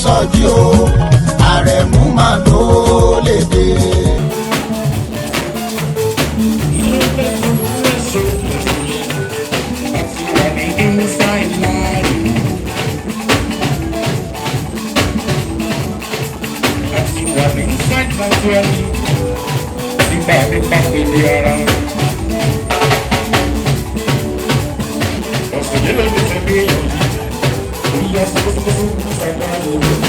Sọjí o, Àrẹ̀mú máa tó lédè. Inside life. Àti wà ní inside naturally. Nígbà nípa pèlè ara. Ọ̀sẹ̀ yìí ló ti fẹ́ bí èèyàn yìí. Orí yá sọ́kọ́sọ́kọ́sọ́ inside life.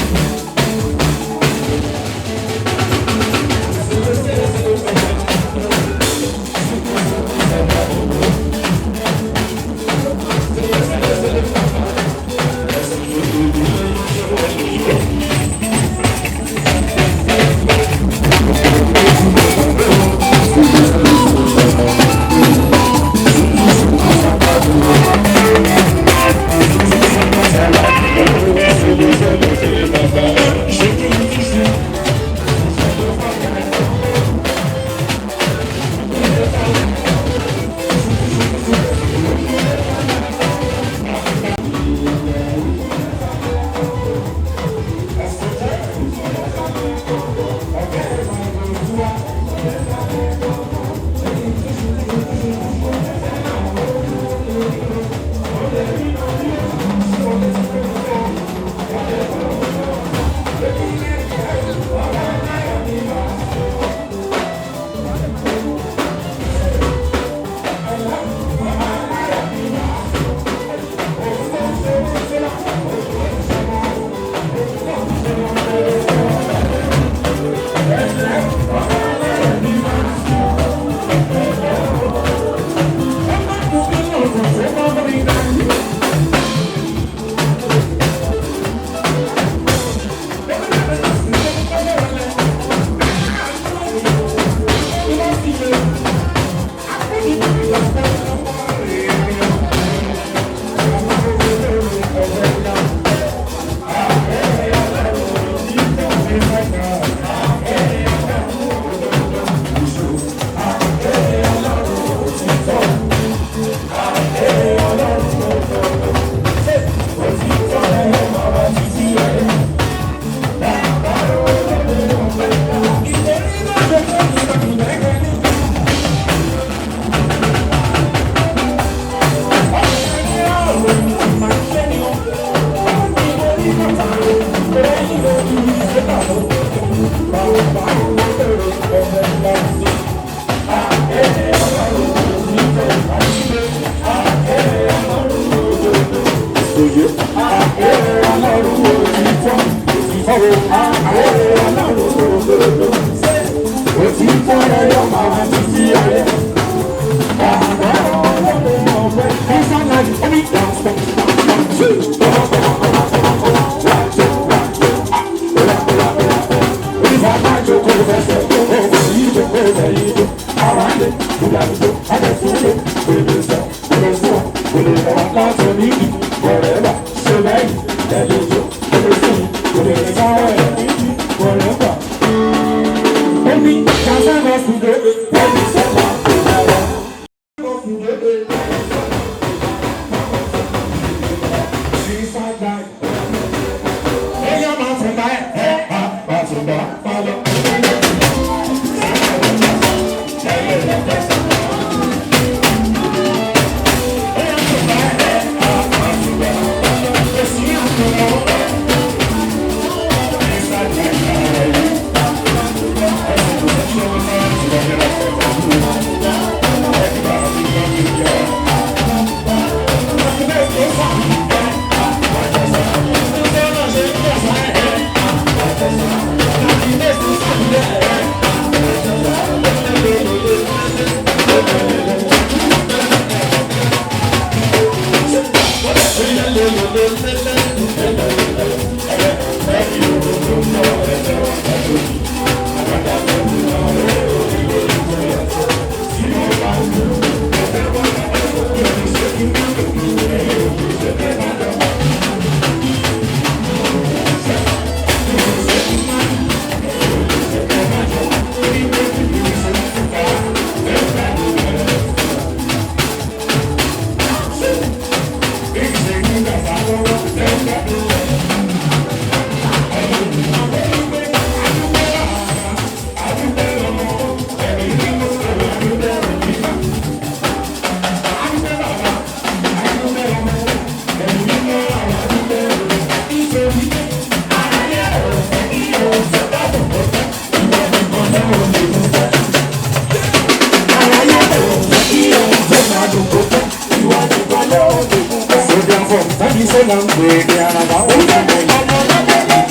Sọ́nà ń pè ní àràbà ó dàgbà ọmọ lábẹ́lẹ́.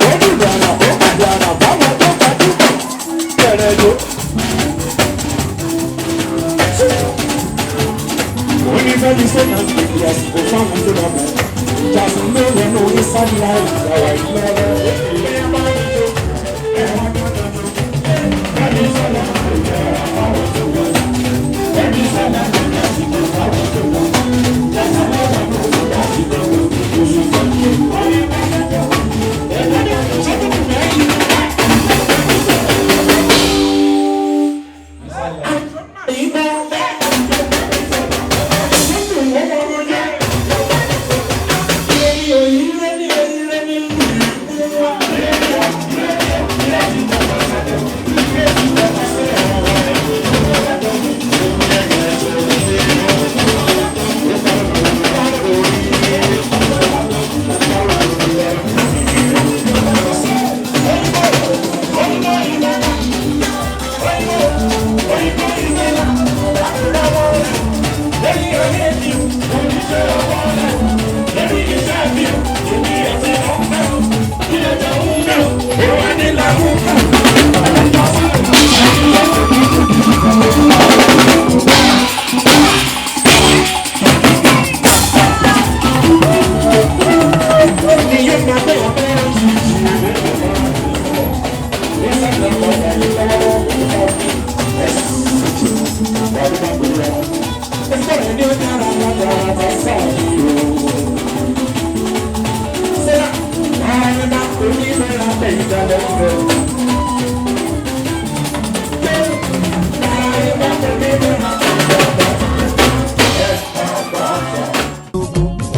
Ó dìbò àrà ó pàdé àrà báwọn tó gbajúmọ̀ bẹ̀rẹ̀ ló. Onífẹ́mi sọ́nà ń pè ní àsìkò fáwọn tó bá mọ̀. Jàsùn ló wọnú orí sábìlà ìgbàwà ìlọ́wọ́.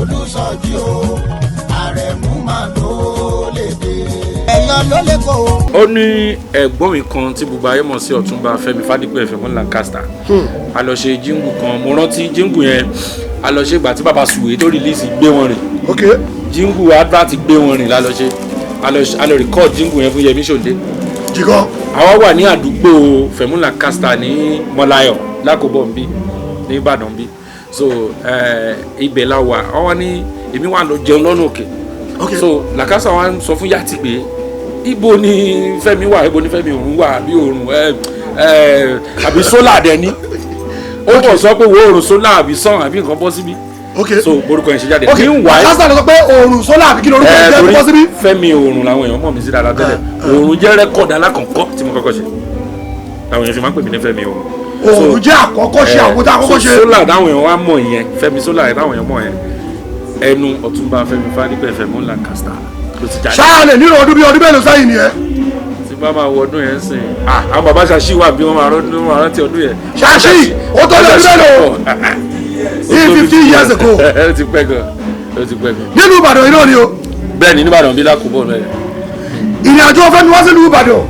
Olùsọjí o, Àrẹ̀mú máa ló lè dé. Ẹ̀yàn ló lè kó o. Ó ní ẹ̀gbọ́n mi kan tí gbogbo ayé mọ̀ sí Ọ̀túnba Fẹ́mi Fádípẹ̀ Fẹ́mi Lancaster. A lọ ṣe jíngù kan, mo rántí jíngù yẹn. A lọ ṣe ìgbà tí bàbá Sùwé tó release gbé wọn rìn. Ok. Jíngù advert gbé wọn rìn la lọ ṣe. A lọ record jíngù yẹn fún Yẹmí Ṣòǹdé. Jìgàn. Àwa wà ní àdúgbò Fẹ́mi Lancaster ní Mọ́láyọ̀ lákòbọ̀ nbí ní Ìbàdàn nbí. So ibẹ̀ la wà. Wọ́n wá ní èmi wà lọ jẹun lọ́nà òkè. So Lancaster wa ń sọ fún Yàtì pé ibo ni Fẹ́mi wà, ibo ni Fẹ́mi òrùn wà, àbí òrùn ẹ ẹ àbí solar dẹ ní. Ó kàn sọ pé wo òrùn solar àbí sàn àbí nǹkan bọ́ síbí. So orúkọ yẹn ṣe jáde. Ok. Meanwhile, Lancaster ló sọ pé òòrùn solar àbí kí lorúkọ ẹ̀ jẹ́ bọ́ síbí. Fẹ́mi òrùn làwọn èèyàn mọ̀ mí sí dáadáa tẹ́lẹ̀. Òrùn jẹ́ record alákọ̀ọ́kọ́ tí mo kọ́kọ́ ṣe, làwọn èèyàn fi máa ń pè mí ní Fẹ́mi òrùn. Òòrùn jẹ́ àkọ́kọ́ ṣe àwọn tá àkọ́kọ́ ṣe. So solar táwọn èèyàn wá mọ̀ yẹn, Fẹ́mi solar yẹn táwọn èèyàn mọ̀ yẹn, ẹnu Ọ̀túnba Fẹ́mi Fádípẹ̀ Fẹ́mi Lancaster ló ti jáde. Ṣáà lè nírò ọdún bí ọdún mélòó sẹ́yìn nìyẹn? Tí bá máa wọ ọdún yẹn sìn, ah, àwọn bàbá ṣàṣì wà bí wọ́n máa rántí, wọ́n máa rántí ọdún yẹn. Ṣáṣì ó tó lé ọdún mélòó? Ní 50 years ago. Ó ti pẹ́ gan, ó ti pẹ́ gan. Nílùú Ìbàdàn yìí náà ni o? Bẹ́ẹ̀ ni, nìbàdàn bí lákòbọ̀ bẹ́ẹ̀. Ìrìn àjò Fẹ́mi wá sílùú Ìbàdàn,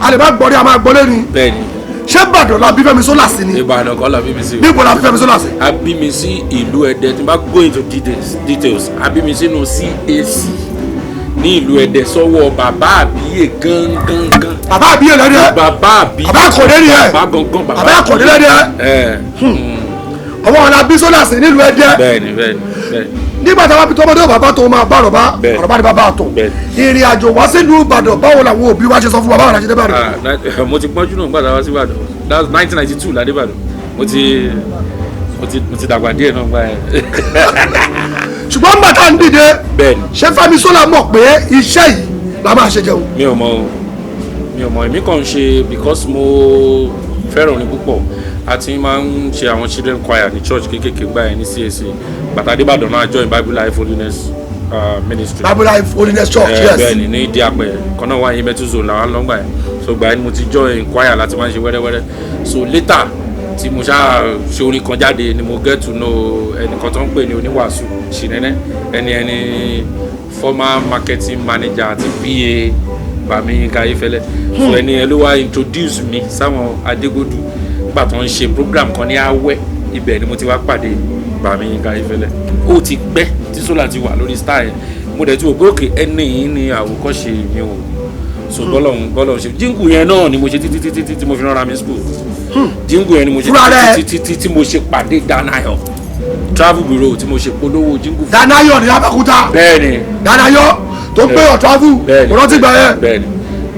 a lè má gbọ́ ní a máa gbọ́ lẹ́nu. Bẹ́ẹ̀ ni. Ṣé Ìbàdàn la bí Fẹ́mi Solar sí ni? Ìbàdàn kọ́ la bí mi sí o. Níbo la bí Fẹ́mi Solar sí? A bí mi sí ìlú Ẹdẹ. Tí n bá go into details, a bí mi sínú CAC ní ìlú Ẹdẹ, sọ́wọ́ bàbá àbíyè gangan gan. Bàbá àbíyè lẹ́nu ẹ̀? Bàbá àbíyè. Bàbá àkọ́dé ni ẹ̀? Bàbá gangan. Bàbá àkọ́dé lẹ́nu ẹ̀? Ẹ. Ọwọ́ wọn la bí Solar sí nílùú Ẹdẹ? Bẹ́ẹ̀ni, bẹ́ẹ̀ni, bẹ́ẹ̀ni. Nígbà táwa bí tọmọdé ò bàbá tó máa bá àrọ̀bá. Àrọ̀bá ni bàbá àtọ̀. Ìrìn àjò wá sílùú Ìbàdàn, báwo làwọn òbí wa ṣe sọ fún wa? Báwo la ṣe dé Ìbàdàn? Ah, mo ti pọ́njú náà gbàdá wá sí Ìbàdàn. That's 1992 la dé Ìbàdàn. Mo ti dàgbà díẹ̀ náà gbà yẹn. Ṣùgbọ́n nígbà tá à ń dìde, ṣé Fẹ́mi Solar mọ̀ pé iṣẹ́ yìí la máa ṣe jẹun? Mi ò mọ̀ o, mi ò mọ̀. Èmi kàn ń ṣe because mo fẹ́ràn orin púpọ̀. A ti máa ń ṣe àwọn children choir ní church kéékèèké gbà yẹn ní CAC. Bàtà débàdàn náà, join Bible Life Holiness Ministry. Bible Life Holiness Church? Yes. Bẹ́ẹ̀ni, ní ìdí àpẹ kan náà wáyé, mẹ́tò zone làwọn lọ́ngbà yẹn. So gbà yẹn ni mo ti join choir láti máa ń ṣe wẹ́rẹ́wẹ́rẹ́. So later tí mo ṣáà ṣe orin kan jáde ni mo get to know ẹnìkan tó ń pè ní oníwàásù Ṣìnẹ́nẹ́. Ẹni former marketing manager àti PA Bàmí Yínká Ayéfẹ́lẹ́. So ẹni ẹ ló wá introduce mi sáwọn Adégbòdù nígbà tó ń ṣe program kan ní Awẹ́. Ibẹ̀ ni mo ti wá pàdé Bàmí Yínká Ayéfẹ́lẹ́. Ó ti pẹ́ tí Solar ti wà lórí star yẹn. Mo dẹ̀ ti wò pé òkè ẹni yìí ni àwòkọ́ṣe mi o. So bọ́lọ̀ ṣe jingle yẹn náà ni mo ṣe títí títí tí mo fi rán ra mi school. Jingle yẹn ni mo ṣe Fúnra rẹ̀? títí títí tí mo ṣe pàdé Danayo. Travel bureau tí mo ṣe polówó jingle fún. Danayo ní Abẹ́òkúta. Bẹ́ẹ̀ni. Danayo tó gbé ọ̀ travel. Bẹ́ẹ̀ni. Mo rántí gbà yẹn. Bẹ́ẹ̀ni,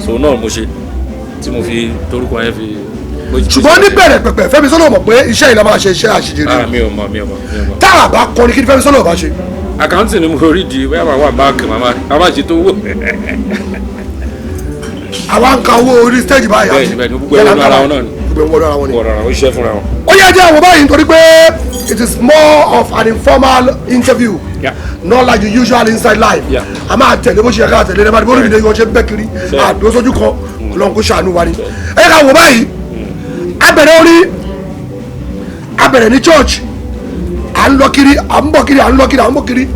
so náà mo ṣe tí mo fi torúkọ yẹn fi. Ṣùgbọ́n níbẹ̀rẹ̀ pẹ̀pẹ̀, Fẹ́mi Sola mọ̀ pé iṣẹ́ ìlà máa ṣe iṣẹ́ àṣìjèrè? Ah, mi ò mọ̀, mi ò mọ̀, mi ò mọ̀. Tá a bá kọrin, kí ni Fẹ́mi Sola bá ṣe? Accounting ni mo rí di bóyá màá wà báńkì, màmá màmá ṣe tó wò. Àwa ń ka owó orí stage báyìí. Bẹ́ẹ̀ni, gbogbo ẹ̀ wọnú ara wọn náà ni. Gbogbo ẹ̀ wọnú ara wọn ni. Wọ́n rọra ó ṣiṣẹ́ fúnra wọn. Ó yẹ jẹ́ àwọn báyìí nítorí pé it is more of an informal interview, not like the usual Inside Life. A máa tẹ̀lé bó ṣe yẹ ká tẹ̀lé ní bó ní ìwọ́n ṣe ń bẹ́ kiri àdó sójú kan. Ọlọ́run kó ṣàánú wa ni. Ẹ yẹ ká wò báyìí, a bẹ̀rẹ̀ orí, a bẹ̀rẹ̀ ní church, à ń lọ kiri, à ń bọ̀ kiri, à ń lọ kiri, à ń bọ̀ kiri,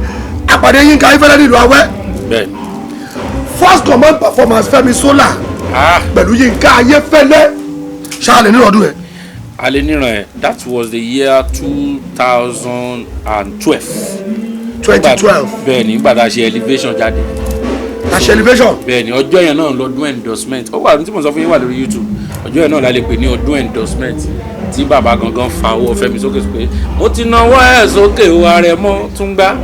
a pàdé Yínká Ayéfẹ́lẹ́ nílùú Awẹ́. First command performance Fẹ́mi Sola pẹ̀lú Yínká Ayéfẹ́lẹ́, ṣáàlẹ̀ nínú ọdún yẹn? Alẹ́ níran ẹ̀, that was the year 2012. 2012. Bẹ́ẹ̀ni, nígbà tá a ṣe Elevation jáde. A ṣe Elevation. Bẹ́ẹ̀ni, ọjọ́ yẹn náà lọ́dún endorsement. Ó wà ní tí mo sọ fún yín, wà lórí YouTube. Ọjọ́ yẹn náà la lè pè ní ọdún endorsement tí bàbá gangan fa owó Fẹ́mi sókè pé mo ti nawọ́ ẹ̀ sókè o, Àrẹ̀mọ tún gbá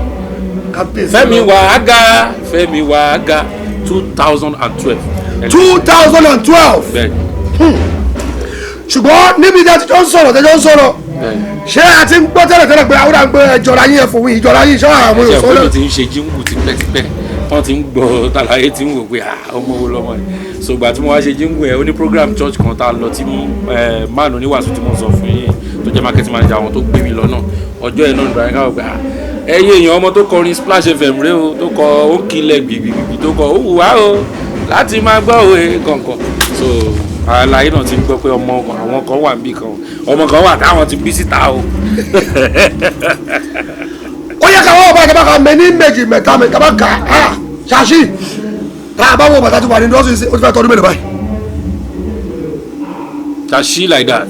Fẹ́mi wà á ga, Fẹ́mi wà á ga, 2012. 2012. Bẹ́ẹ̀ni. Ṣùgbọ́n níbi tí a ti jọ ń sọ̀rọ̀, tẹ́jọ́ ń sọ̀rọ̀, ṣé a ti ń gbọ́ tẹ́lẹ̀ tẹ́lẹ̀ pé àwọn àgbẹ̀ ìjọra yín, ẹ̀fọ́ yín, ìjọra yín, ṣọ́ àwọn Ṣe èèyàn pé mi sọ́lẹ̀? ti ń ṣe jingle tipẹ́tipẹ́, wọ́n ti ń gbọ́ tàlàyé, tí ń wò pé, ah, ọmọ wo lọmọ yìí? So ìgbà tí mo wá ṣe jingle yẹn, ó ní program church kan tá a lọ tí man oníwàásù tí mo sọ fún yín tó jẹ́ marketing manager àwọn tó gbé mi lọ náà, ọjọ́ yẹn náà nígbà yẹn káwọ́ pé, ah, ẹyẹ èèyàn, ọmọ tó kọrin Splash FM rẹ o, tó kọ ó ń kilẹ̀ gbìgbìgbì, tó kọ ó wù wá o láti máa gbọ́ òwe kọ̀ọ̀kan. So àlàyé náà ti ń gbọ́ pé ọmọ àwọn kan wà níbì kan, ọmọ kan wà táwọn ti bí síta o. Ó yẹ káwọn ọba ìjọba kan mẹ ní méjì mẹ́ta mẹ́ta bá kà á ṣáṣì tá a bá wọ bàtà tí wà ní lọ́sùn sí, ó ti fẹ́ tọdún mélòó báyìí? Ṣáṣí like that,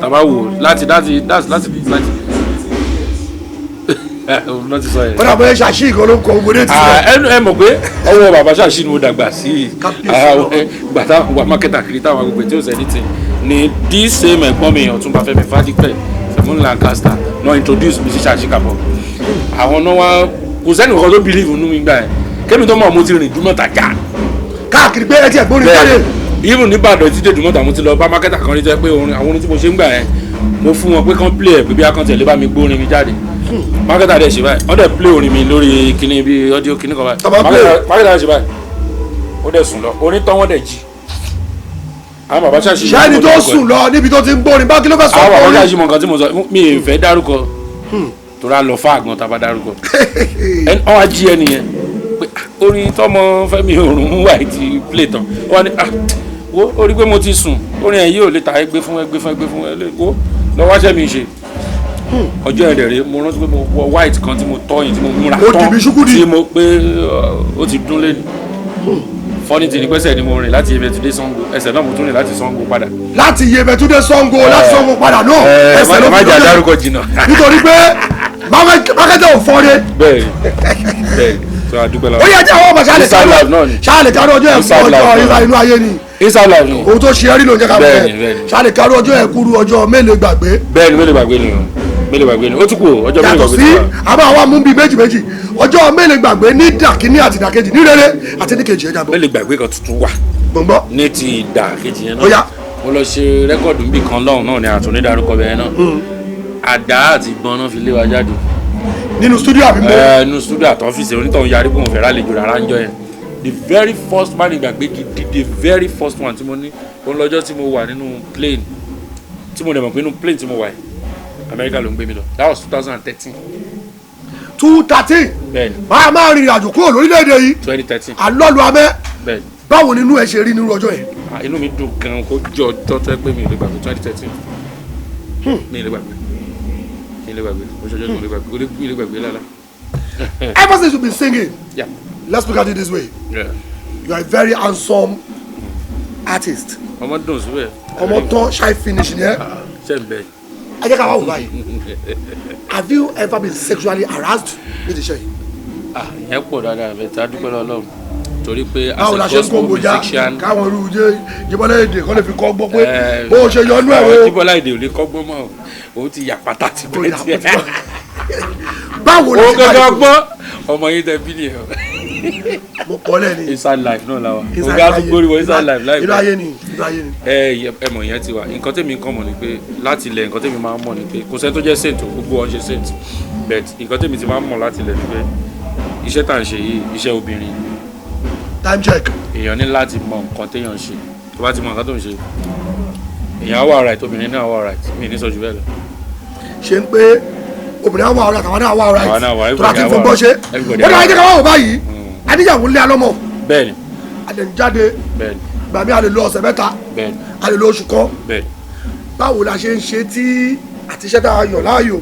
tàbá wò láti láti láti láti láti òun ti sọ yẹn. Ó dà bóyá ṣáṣì ìkan ló ń kọ ogun ní ti Ah, ẹnu ẹ mọ̀ pé ọwọ́ bàbá ṣáṣí ni mo dàgbà sí. Kábíyèsí náà. Gbà táwọn wà marketer kiri, táwọn agbègbè tí ó sẹ́ni tì ní this same ẹ̀gbọ́n mi, Ọ̀túnba Fẹ́mi Fádípẹ̀, Fẹ́mi Lancaster náà introduce mi sí Ṣáṣí Kàbọ̀. Àwọn náà wá, kò sẹ́ni kankan tó believe nínú mi gbà yẹn. Kémi tó mọ̀, mo ti rìn dúmọ̀tà já káàkiri pé ẹ ti ẹ̀gbọ́n rìn jáde. Even nìbàdàn títí dùmọ̀tà, mo ti lọ bá marketer kan rí jẹ́ pé orin àwọn orin tí mo ṣe ń gbà yẹn, mo fún wọn pé kán play ẹ̀, pé bí akán tẹ̀lé bá mi gbórin mi jáde. Marketer dẹ̀ ṣe báyìí, wọ́n dẹ̀ play orin mi lórí kíní bí audio kíní kan báyìí. Tọ́ bá play. Marketer dẹ̀ ṣe báyìí, ó dẹ̀ sùn lọ, orin tán, wọ́n dẹ̀ jí. Àwọn bàbá ṣàṣì Ṣé ẹni tó sùn lọ níbi tó ti ń gbórin bá, kí ló fẹ́ sọ àwọn bàbá fún ṣàṣì mọ nǹkan tí mo sọ, mi ì fẹ́ dárúkọ torí a lọ fún àgbọn tá a bá dárúkọ ẹni ọ́n wá jí ẹni yẹn pé, "Ah, orin tọmọ Fẹ́mi òrùn wà yìí ti play tán." Ó wá ní, "Ah, wo ó rí pé mo ti sùn, orin ẹ̀ yìí ò lè ta, ẹ gbé fún, ẹ gbé fún, ẹ gbé fún ẹ lè wo lọ wáṣẹ́ mi ṣe." Ọjọ́ yẹn dẹ̀ rèé, mo rántí pé mo wọ white kan tí mo tọ́yìn, tí mo múra Ó tán dìbí ṣúkúdì. tí mo pé ó ti dún lẹ́nu. Funny thing ni pẹ́sẹ̀ ni mo rìn láti Yemẹtu dé Ṣàngó, ẹsẹ̀ náà mo tún rìn láti Ṣàngó padà. Láti Yemẹtu dé Ṣàngó, láti Ṣàngó padà náà, ẹsẹ̀ ló ẹ má fi jà lọ́lẹ̀. dárúkọ jìnnà. Nítorí pé marketer ò fọ́re. Bẹ́ẹ̀ni, so a dúpẹ́ Ó lọ́wọ́. yẹ jẹ́ àwọn ọmọ ṣáàlẹ̀ Inside Life náà ni. ṣáàlẹ̀ kárú ọjọ́ ẹ̀kú Inside Life ọjọ́ náà ìlà ni. inú ayé ni. Inside Life ni. Ohun tó ṣe é rí ló ń jẹ́ ká Bẹ́ẹ̀ni, mọ̀. Bẹ́ẹ̀ni. Ṣáàlẹ̀ kárú ọjọ́ ẹ̀kúrú, ọjọ́ mélòó gbàgbé? Bẹ́ẹ̀ni, mélòó gbàgbé ni o, mélòó gbàgbé ni o, ó tún kù o, ọjọ́ mélòó Yàtọ̀ gbàgbé sí ni o. àbá wa mú bíi méjì méjì, ọjọ́ mélòó gbàgbé ní dàkíní àti dàkejì, ní rere àti ní kejì, ẹja bọ̀. Mélòó gbàgbé kan tuntun wà Gbọ̀ngbọ́. ní ti ìdà kejì yẹn Ó yá. náà. Mo lọ ṣe record níbì kan lọ́hùn náà ni, àtúndí dárúkọ bẹ́ẹ̀ náà, àdá àti ìbọn náà fi lé wa jáde. Nínú studio àbí mo? Ẹ inú studio àti ọ́fíìsì. Onítọ̀hún yarí pé òun fẹ́ rálejò rárá ń jọ yẹn. The very first man ìgbàgbé gidi, the very first one tí mo ní, òun lọ́jọ́ tí mo wà nínú plane, tí mo dẹ̀ mọ̀ pé nínú plane tí mo wà yìí, Amẹ́ríkà ló ń gbé mi lọ. That was 2013. 213? Bẹ́ẹ̀ni. Máa máa rìnrìn àjò kúrò lórílẹ̀‐èdè yìí. 2013. Alọ́lu abẹ́. Bẹ́ẹ̀ni. Báwo ni inú ẹ ṣe rí nínú ọjọ́ yẹn? Ah, inú mi dùn gan, kó jẹ́ ọjọ́ tó yẹ pé mi ò lè gbàgbé. 2013, mi ò lè gbàgbé, mi ò lè gbàgbé oṣù ọjọ́ tí mo lè gbàgbé, kò lè, mi ò lè gbàgbé lálá. Ever since you been singing, let's look at it this way, you are a very handsome artist. Ọmọ dùn síbẹ̀. Ọmọ tán, shy finish ni ẹ. Ṣe ń bẹ. Ẹ jẹ́ ká wá wò báyìí, have you ever been sexually harassed ní ti ṣe yìí? Ah, ìyẹn pọ̀ dáadáa bẹ́ẹ̀ tí a dúpẹ́ lọ́wọ́ Ọlọ́run torí pé as Báwo la a ṣe ń kó gospel gbòjá musician, káwọn irú jẹ Jíbọ́lá èdè kọ́ lè fi kọ́ gbọ́ pé Eh, bó o ṣe yọnú ẹ̀ àwọn o. Jíbọ́lá èdè ò lè kọ́gbọ́n mọ́ o, òun ti yà pátá ti Ó bẹ́ẹ̀ yà tiẹ̀. pátá. Báwo la Ó ṣe bá gángan dé? Gbọ́ ọmọ yín tẹ bí nìyẹn. Mo kọ́ lẹ́ni. Inside life náà la wa. Inside Ọ̀gá ayé. tó gbórí wọ inside life láìpẹ́. Inú ayé ni, inú ayé ni. Ẹ mọ̀, ìyẹn ti wà. Nǹkan tèmi kàn mọ̀ ni pé láti ilẹ̀, nǹkan tèmi máa ń mọ̀ ni pé kò sẹ́ni tó jẹ́ saint o, gbogbo wọn ṣe saint, but nǹkan tèmi ti máa ń mọ̀ láti ilẹ̀ ni pé iṣẹ́ tá à ń ṣe yìí, iṣẹ́ obìnrin. Time check. Èèyàn ní láti mọ nǹkan téèyàn ń ṣe. Tó bá ti mọ nǹkan tó ń ṣe, èèyàn á wà right, obìnrin náà wà right. Mi ì ní sọ jù bẹ́ẹ̀ lọ. Ṣe ń pé obìnrin àwọn ọ̀rẹ́ àtàwọn náà wà ọ̀rẹ́ Àwọn náà wà, tó láti everybody fọgbọ́n ṣe. Everybody Ó dáa, wà. jẹ́ ká wá wò báyìí. Adíyàwó lé alọ́mọ. Bẹ́ẹ̀ni. Àdẹ̀jáde. Bẹ́ẹ̀ni. Gbàmí a lè lo ọ̀sẹ̀ 3. Bẹ́ẹ̀ni. A lè lo oṣù kan. Bẹ́ẹ̀ni. Báwo la ṣe ń ṣe tí àti iṣẹ́ tá a yàn láàyò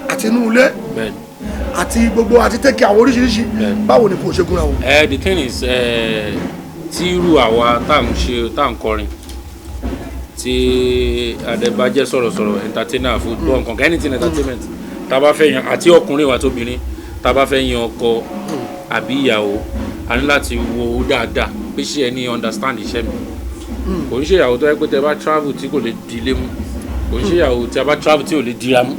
àti inú ilé àti gbogbo àti tẹ́kì àwọn oríṣiríṣi? Báwo ni kò ṣe gúnra wọn? The thing is, tí irú àwa tá à ń ṣe, tá à ń kọrin, tí adébájẹ́ sọ̀rọ̀sọ̀rọ̀, entertainer, football, nǹkan, anything entertainment, tá a bá fẹ́ yan, àti ọkùnrin wa tóbìnrin, tá a bá fẹ́ yan ọkọ àbí ìyàwó, a ní láti wo dáadáa pé ṣé ẹni understand iṣẹ́ mi. Kò ń ṣe ìyàwó tó yẹ pé tẹ bá travel tí kò lè di ilé mú, kò ń ṣe ìyàwó tí a bá travel tí ò lè dira mú.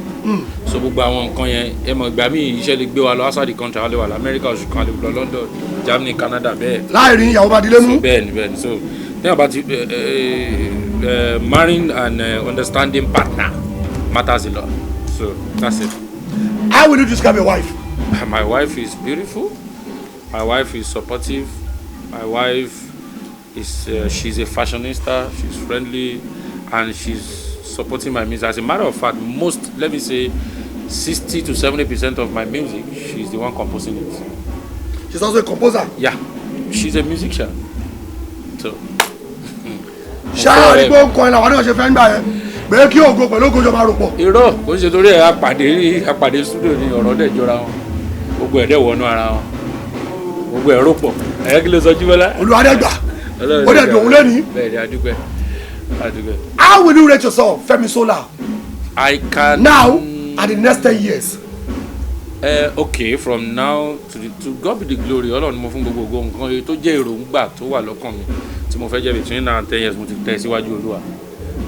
So gbogbo àwọn nǹkan yẹn, ẹ mọ̀, ìgbà míì iṣẹ́ lè gbé wa lọ outside the country, a lè wà lamẹ́ríkà oṣù kan, a lè lọ London, Germany, Canada, bẹ́ẹ̀. Láì rí ìyàwó bá dilé mú. Bẹ́ẹ̀ni. So think about it, marrying an understanding partner matters a lot. So that's it. How will you describe your wife? My wife is beautiful. My wife is supportive. My wife is she's a fashionista. She's friendly and she's supporting my music. As a matter of fact, most, let me say, 60 to 70% of my music, she's the one composing it. She's also a composer? Yeah, she's a musician, so. Ṣáà ní pé ó ń kọrin làwọn náà ṣe fẹ́ ń gbà yẹn pé kí ògo pẹ̀lú ògo jọ máa rò pọ̀? Irọ́, kò ń ṣe torí ẹ̀. Apàdé studio ni ọ̀rọ̀ dẹ̀ jọra wọn, gbogbo ẹ̀ dẹ̀ wọnú ara wọn, gbogbo ẹ̀ rò pọ̀. Ẹ̀ kí ló sọ, Jíbọ́lá? Olùwádẹ́gbà ó dẹ̀ dùn ún lẹ́ni. Bẹ́ẹ̀ ni, adúpẹ́, adúpẹ́. How will you rate yourself, Femi Sola, I can now and the next 10 years? Okay, from now to God be the glory. Ọlọ́run mo fún gbogbo ògo. Nǹkan yìí tó jẹ́ èròǹgbà tó wà lọ́kàn mi tí mo fẹ́ jẹ́ between now and 10 years, mo ti tẹ̀ síwájú Olúwa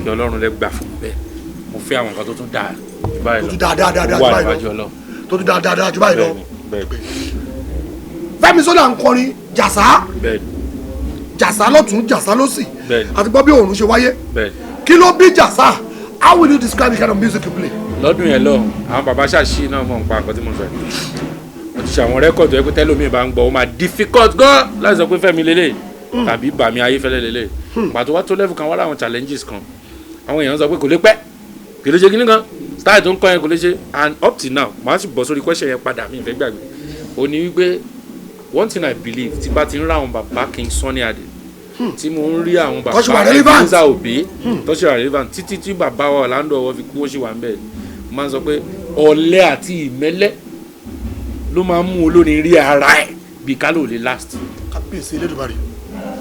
kí Ọlọ́run lè gbà fún mi bẹ́ẹ̀. Mo fẹ́ àwọn nǹkan tó tún dáa jù báyìí Tó lọ. tún dáa dáa dáa dáa Ó wà jù báyìí lọ. níwájú Ọlọ́run. Tó tún dáa dáa dáa jù báyìí lọ. Bẹ́ẹ̀ni. Fẹ́mi Sola ń kọrin jàsá, Bẹ́ẹ̀ni. jàsá lọ́tún, jàsá lọ́sì. Bẹ́ẹ̀ni. Àti gbọ́ bí òòrùn ṣe wáyé. Bẹ́ẹ̀ni. Kí ló bí jàsá? How will you describe the kind of music you play? Lọ́dún yẹn lọ́hùn, àwọn bàbá ṣàṣì náà mọ̀ nípa nǹkan tí mo sọ yìí. Mo ti ṣe àwọn record yẹn pé tẹ́lómi bá ń gbọ́, ó máa difficult gan láti sọ pé Fẹ́mi lélẹ̀ tàbí Bàmí Ayéfẹ́lẹ́ lélẹ̀. Pàtó wá tó level kan, wá láwọn challenges kan, àwọn èèyàn sọ pé kò lè pẹ́, kò lè ṣe kíní kan, style tó ń kọ́ yẹn kò lè ṣe. And up till now, màá sì bọ̀ sórí question yẹn padà, mi ì fẹ́ gbàgbé. Ó ní wípé one thing I believe, tí bá ti ń rá àwọn bàbá King Sunny Adé, tí mo ń rí àwọn Tó ṣì wà bàbá relevant. Ebenezer Obey tó ṣì wà relevant títí tí bàbá wa Orlando Owoh fi kú, ó ṣì wà ń bẹ̀, mo máa ń sọ pé ọ̀lẹ àti ìmẹ́lẹ́ ló máa ń mú olórin rí ara ẹ̀ bí kálò lè last. Kábíyèsí Elédùmarè.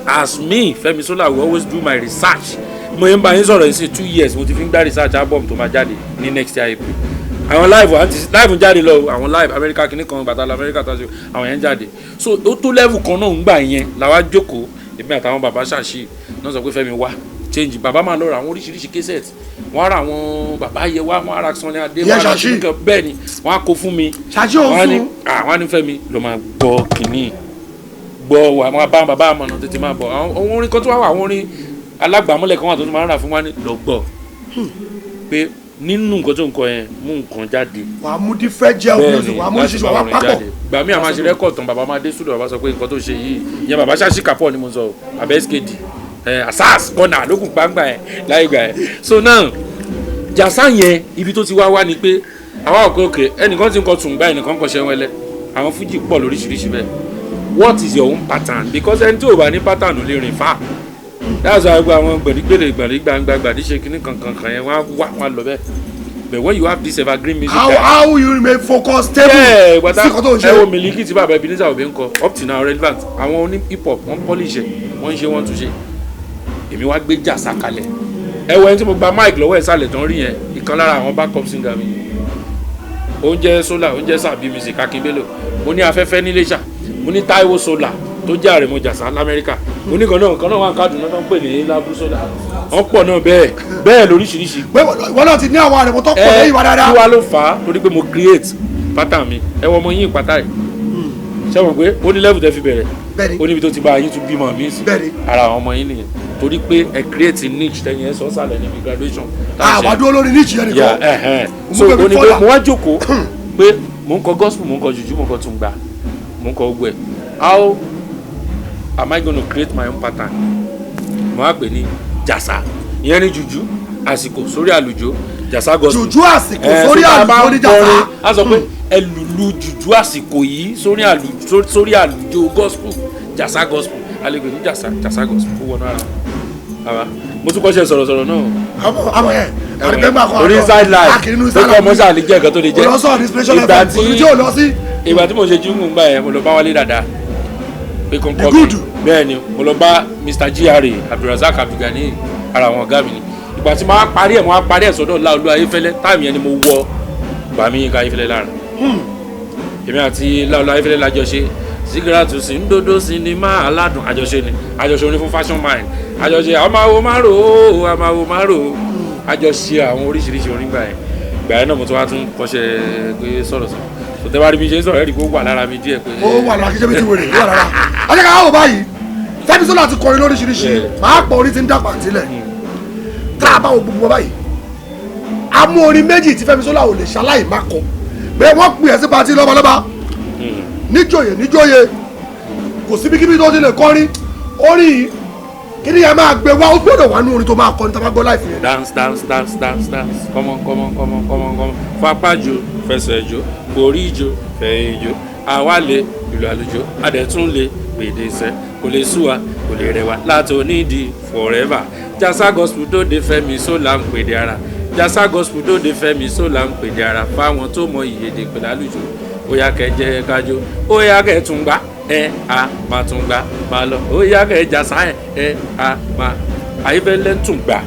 As me, Fẹ́mi Sola, will always do my research. Mo yẹn bá yín sọ̀rọ̀ yìí sí, 2 years mo ti fi ń gbá research album tó máa jáde ní next year April. Àwọn live, àti live ń jáde lọ, àwọn live America kìíní kan, bàtà lọ America tó ṣe, àwọn yẹn ń jáde. So ó tó level kan náà ń gbà yẹn làwa jókòó, èmi àtàwọn bàbá ṣàṣì náà sọ pé Fẹ́mi wá change. Bàbá máa lọ ra àwọn oríṣiríṣi cassette, wọ́n á ra àwọn bàbá yẹ wá, wọ́n á ra Sunny Adé, wọ́n á ra Ṣàṣì. kìíní kan. Bẹ́ẹ̀ ni, wọ́n á kó fún mi. Ṣàṣì ò Wọ́n á ní sùn. Wọ́n á ní Fẹ́mi ló máa gbọ́ kìíní, gbọ́ wa, wọn bá bàbá àmọ̀nà tètè máa bọ̀. Àwọn orin kan tó wà wà, àwọn orin alágbàmúlẹ̀ kan wà tó tún máa ń rà fún wa ní lọ gbọ́ pé nínú nǹkan tó ń kọ yẹn, mú nǹkan jáde. Wà á mú different gel music, wà á mú Láti oríṣiríṣi, bá wà á orin papọ̀. jáde. Gbà mí, àwọn àṣẹ record tán, bàbá máa dé studio, bàbá sọ pé nǹkan tó ṣe yìí ìyẹn, bàbá ṣáṣì kàpọ̀ ni mo sọ o, bàbá SKD ẹ asas kọ́nà lókùn gbangba ẹ láyé gbà ẹ. So now, jàsá yẹn, ibi tó ti wá wá ni pé àwa òkè òkè, ẹnìkan ti ń kọ tùǹgbà, ẹnìkan kọ ṣẹ́wẹ́lẹ́, àwọn fújì pọ̀ lóríṣiríṣi bẹ́ẹ̀. What is your own pattern? Because ẹni tí ò bá ní pattern ò lè rìn far. That's why gbogbo àwọn gbẹ̀dígbèlè gbẹ̀dígbàngbà gbàdíṣe kínní kankan kan yẹn, wọ́n á wá, wọ́n á lọ bẹ́ẹ̀. But when you have this evergreen music, How how you remain focused, stable yeah, gbàtà sí nǹkan tó ń ẹ wo ṣe. Miliki tí bàbá Ebenezer Obey ń kọ, up till now relevant. Àwọn oní hip hop, wọ́n polish ẹ̀, wọ́n ń ṣe, wọ́n tún ṣe. Èmi wá gbé jàsá kalẹ̀. Ẹ wo ẹni tí mo gba mic lọ́wọ́ ẹ̀ sálẹ̀ tán rí yẹn, ìkan lára àwọn backup singer mi, oúnjẹ Sola, oúnjẹ Sàbí Music, Akínbélò. Mo ní afẹ́fẹ́ ní Iléṣà, mo ní Táíwò Sola. tó jẹ́ Àrẹ̀mọ Jàsá l'Amẹ́ríkà. Mo ní kan náà, kan náà wà ní Kaduna tó ń pè ní Lábúsọ́lá. Wọ́n pọ̀ náà bẹ́ẹ̀ bẹ́ẹ̀ lóríṣiríṣi. Pé ìwọ náà ti ní àwọn àrẹ̀mọ tó pọ̀ lẹ́yìn wa dáadáa. Kí wá ló fà á? Torí pé mo create pattern mi. Ẹ wọ ọmọ yín pátá yìí, ṣé wọn pé ó ní level tẹ́ fi bẹ̀rẹ̀? Bẹ́ẹ̀ni. Ó níbi tó ti bá yín tún bímọ mi sí. Bẹ́ẹ̀ni. Ara àwọn ọmọ yín nìyẹn, torí pé ẹ create niche tẹ́yìn ẹ sọ sàlẹ̀ níbi graduation tá a ṣe. Àwọn dúró lórí niche yẹn nìkan. Yeah, Mo so fẹ́ fi ó ní pé fọ́lá. mo wá jókòó pé mò ń kọ gospel, mò ń kọ jùjú, mò ń kọ tùǹgbà, mò ń kọ gbẹ. How am I gonna create my own pattern? Mo wá pè ní jàsá, ìyẹn ní jùjú àsìkò sórí àlùjọ, jàsá gospel. Jùjú àsìkò sórí so tá a bá àlùjọ ní ń jàsá. kọrin, a sọ pé ẹ lùlù jùjú àsìkò yìí sórí àlùjọ, sórí àlùjọ gospel, jàsá gospel. Alẹ́ ní jàsá, jàsá gospel kó wọnú ara bàbá. Mo tún kọ́ṣẹ́ sọ̀rọ̀sọ̀rọ̀ náà. Àmọ́ yẹn àdìgbẹ́gbà kan. Orí Inside Life Akínú tó Inside kọ́ Life. ọmọ sáà lè jẹ́ nǹkan tó lè jẹ́. Olùsọ̀rọ̀ Inspiration Ìgbà FM tí kò sí tí ò lọ sí. Ìgbà tí mo ṣe jíngùn gbà yẹn, mo lọ bá Wálé Dàda pé kò ń kọ́ The mi. good. Bẹ́ẹ̀ ni, mo lọ bá Mr GRA Abdulrasaq Abdulgani, ara àwọn ọ̀gá mi ni. Ìgbà tí mo wá parí ẹ̀, mo wá parí ẹ̀ sọ́dọ̀ Láolú Ayéfẹ́lẹ́. Time yẹn ni mo wọ Bàmí Yínká Ayéfẹ́lẹ́ lára. Èmi àti Láolú Ayéfẹ́lẹ́ la jọ ṣe Sígírátù sí ń dódó sinimá aládùn. Àjọṣe ni, àjọṣe orin fún Fashion Mind, àjọṣe àmàwò márò ó, àmàwò márò ó, àjọṣe àwọn oríṣiríṣi orin gbà yẹn. Gbà yẹn náà mo tún wá tún kọ́ṣẹ́ pé sọ̀rọ̀ sọ̀rọ̀ tó tẹ́ bá rí mi ṣe ń sọ̀rọ̀, ẹ̀rí pé ó wà lára mi díẹ̀ pé. Ó wà lára, kí ṣe bí ti wèrè ó wà lára. Ọjọ́ ká wò báyìí, Fẹ́mi Sola ti kọrin lóríṣiríṣi. Máa pọ̀ orí ti ń dàgbà sílẹ̀. Tá a bá wo gbogbo wọn báyìí, a mú orin méjì tí Fẹ́mi Sola ò lè ṣaláì má kọ, pé wọ́n pè é sí party lọ́balọ́ba, níjòyè níjòyè, kò síbikíbi tó ti lè kọrin orin yìí, kí ni yẹn máa gbé wá? Ó gbọ́dọ̀ wà ní orin tó máa kọ ní tá a bá gbọ́ láìfì yẹn. Dance, dance, dance, dance, dance, come on, come on, come on, come on, come on, fapá jó, fẹsẹ̀ jó, forí jó, fẹ̀yìn jó, àwa lè ìlú àlùjọ, adẹ̀tún lè pèdè sẹ́, kò lè sú wa, kò lè rẹwà láti onídìí forever. Jasa Gospel dóde, Fẹ́mi Sola ń pèdè ara. Jasa Gospel dóde, Fẹ́mi Sola ń pèdè ara fáwọn tó mọ ìyèdè pẹ̀lú àlùjọ. Ó yá, kẹ́ jẹ́ kájọ, ó yá, kẹ́ tún gbá ẹ, a máa tún gbá máa lọ, ó yá, kẹ́ jàsá ẹ, ẹ a máa. Ayéfẹ́lẹ́ ń tún gbà,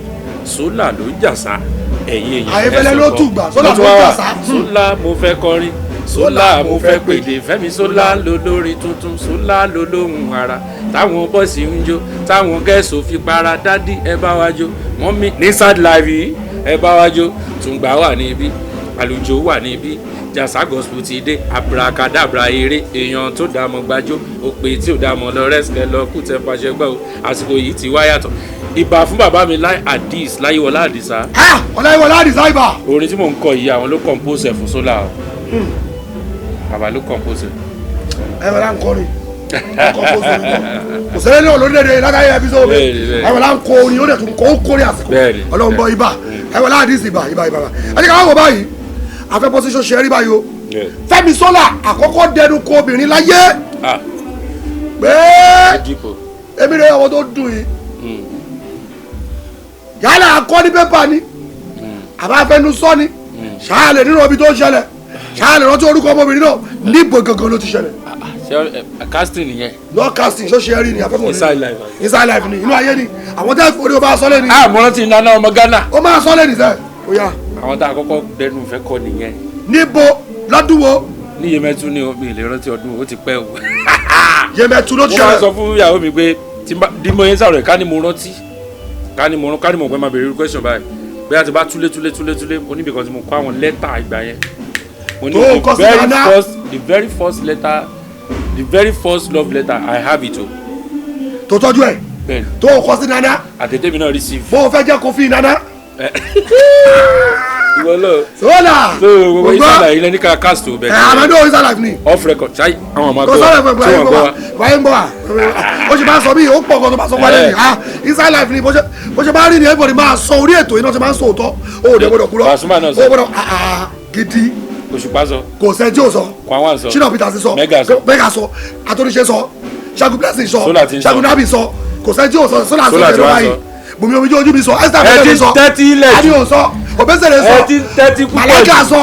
Sola ló ń jàsá. Ẹ̀yin èèyàn, Ayéfẹ́lẹ́ ẹ ló sọ̀kọ. tún gbà, Sola Mo tún ló wá wà. jàsá. Sola mo fẹ́ kọrin, Sola mo fẹ́ pèdè, Fẹ́mi Sola ló lórin tuntun, Sola ló lóhùn ara táwọn boys ń jó, táwọn girls fi para. Daddy, ẹ bá wa jó, mummy, ní Inside Life yìí, ẹ bá wa jó. Tùǹgbà wà níbí, àlùjọ wà níbí, jàsá gospel ti dé, abracadabra eré. Èèyàn tó dààmú gbájó òpè tí ò dààmú lọ rẹ́sìkẹ́ lọ kú tẹ́ pàṣẹ gbọ́ o. Àsìkò yìí ti wá yàtọ̀. Ìbà fún bàbá mi Láì Àdìs, Láyíwọlá Àdìsá. Ah, Ọláyíwọlá Àdìsá, ibà. Orin tí mò ń kọ yìí, àwọn ló compose ẹ̀ fún Sola o. Bàbá ló compose ẹ̀. Ẹ wọ́n lá ń kọrin kọ́ kó sórí kọ́, kò sẹ́lẹ̀ náà lórílẹ̀‐èdè látàrí ẹbí sọ́wọ́. Bẹ́ẹ̀ni. Ẹ wọ́n lá ń kọ orin, ó dẹ̀ tún kọ́, ó kórè àsìkò. Bẹ́ẹ̀ni. Ọlọ́run bọ́, ibà ẹ wọ́n lá Àdìs, ibà, ibà, ibà. Ẹ jẹ́ ká wò báyìí, afẹ́ position ṣe rí báyìí o. Fẹ́mi Sola àkọ́kọ́ dẹnu kọ obìnrin láyé Ah. pé Dípò. èmi rẹ̀ ọmọ tó dùn yìí, yálà akọ́ ní pépà ni àbáfẹnusọ ni, ṣáà lè nínú ibi tó ń ṣẹlẹ̀, ṣáà lè rántí orúkọ ọmọbìnrin náà, níbo gangan ló ti ṣẹlẹ̀? Ṣé casting nìyẹn? No casting, ṣó ṣe rí ni afẹ́fọ́. Inside Life. Inside Life ni, inú ayé ni, àwọn tẹ́ orí o máa sọ lẹ́ni. Ah, mo rántí Nana ọmọ Ghana. Ó máa sọ lẹ́ni sẹ́, ó yá. Àwọn tá a kọ́kọ́ dẹnu ìfẹ́ kọ nìyẹn. Níbo, lọ́dún wo? Ní Yemẹtu ni o, mi ì lè rántí ọdún, ó ti pẹ́ o. Yemẹtu ló ti Mo máa ń ṣẹlẹ̀? sọ fún ìyàwó mi pé tí n bá bí mo yẹn sọ̀rọ̀ ẹ̀, ká ní mo rántí, ká ní mo rán, ká ní mo pẹ́ máa béèrè irú question báyìí, bóyá ti bá túlé túlé túlé túlé, mo níbi kan tí mo kọ́ àwọn lẹ́tà ìgbà yẹn. Mo ní Tó the kọ sí very Nana. first, the very first letter, the very first love letter, I have it o. Tó tọ́jú ẹ̀? Bẹ́ẹ̀ni. Tó kọ sí Nana? Àtẹ̀tẹ̀ mi náà receive. Bó o fẹ́ jẹ́ kó fi Nana. Ìwọ lọ. Sola. So gbogbo Inside Life ilẹ̀ ní ká cast o bẹ́ẹ̀. Ẹ̀ àmọ́ Inside Life ni. Off record ṣáì, àwọn ọmọ Kò gbọ́ sọ̀rọ̀ fún tí ẹ̀ wọ́n gbọ́ wa. wáyé ń bọ̀ wá, ó ṣe máa ń sọ bí ó pọ̀ gan tó máa sọ wálé ni. Ah, Inside Life ni, bó ṣe máa ń rí ni everybody máa sọ. Orí ètò iná ṣe máa ń sọ òótọ́, ó ò dẹ̀ gbọ́dọ̀ kúrọ́. Pasuma náà sọ. Ó gbọ́dọ̀ ah, ah, gidi. Òṣùpá sọ. Kò sẹ́ni tí ò sọ. Kwangwan sọ. Shina Peters sọ. Mega sọ. Mega sọ, Atóníṣe sọ, Ṣẹ́gun Blessing sọ. Sola ti ń sọ. Ṣẹ́gun Nabi sọ, kò sẹ́ni tí ò sọ. Sola sọ. Sola ti Tẹ̀lé wá báyìí sọ. Bùnmi Omijé Ojú mi sọ, Esther Ẹ ti Fẹ́mi sọ, tẹ́tí ilẹ̀ jù. Adi ò sọ, Obesere sọ. Ẹ ti ń tẹ́tí púpọ̀ Màláíkà jù. sọ,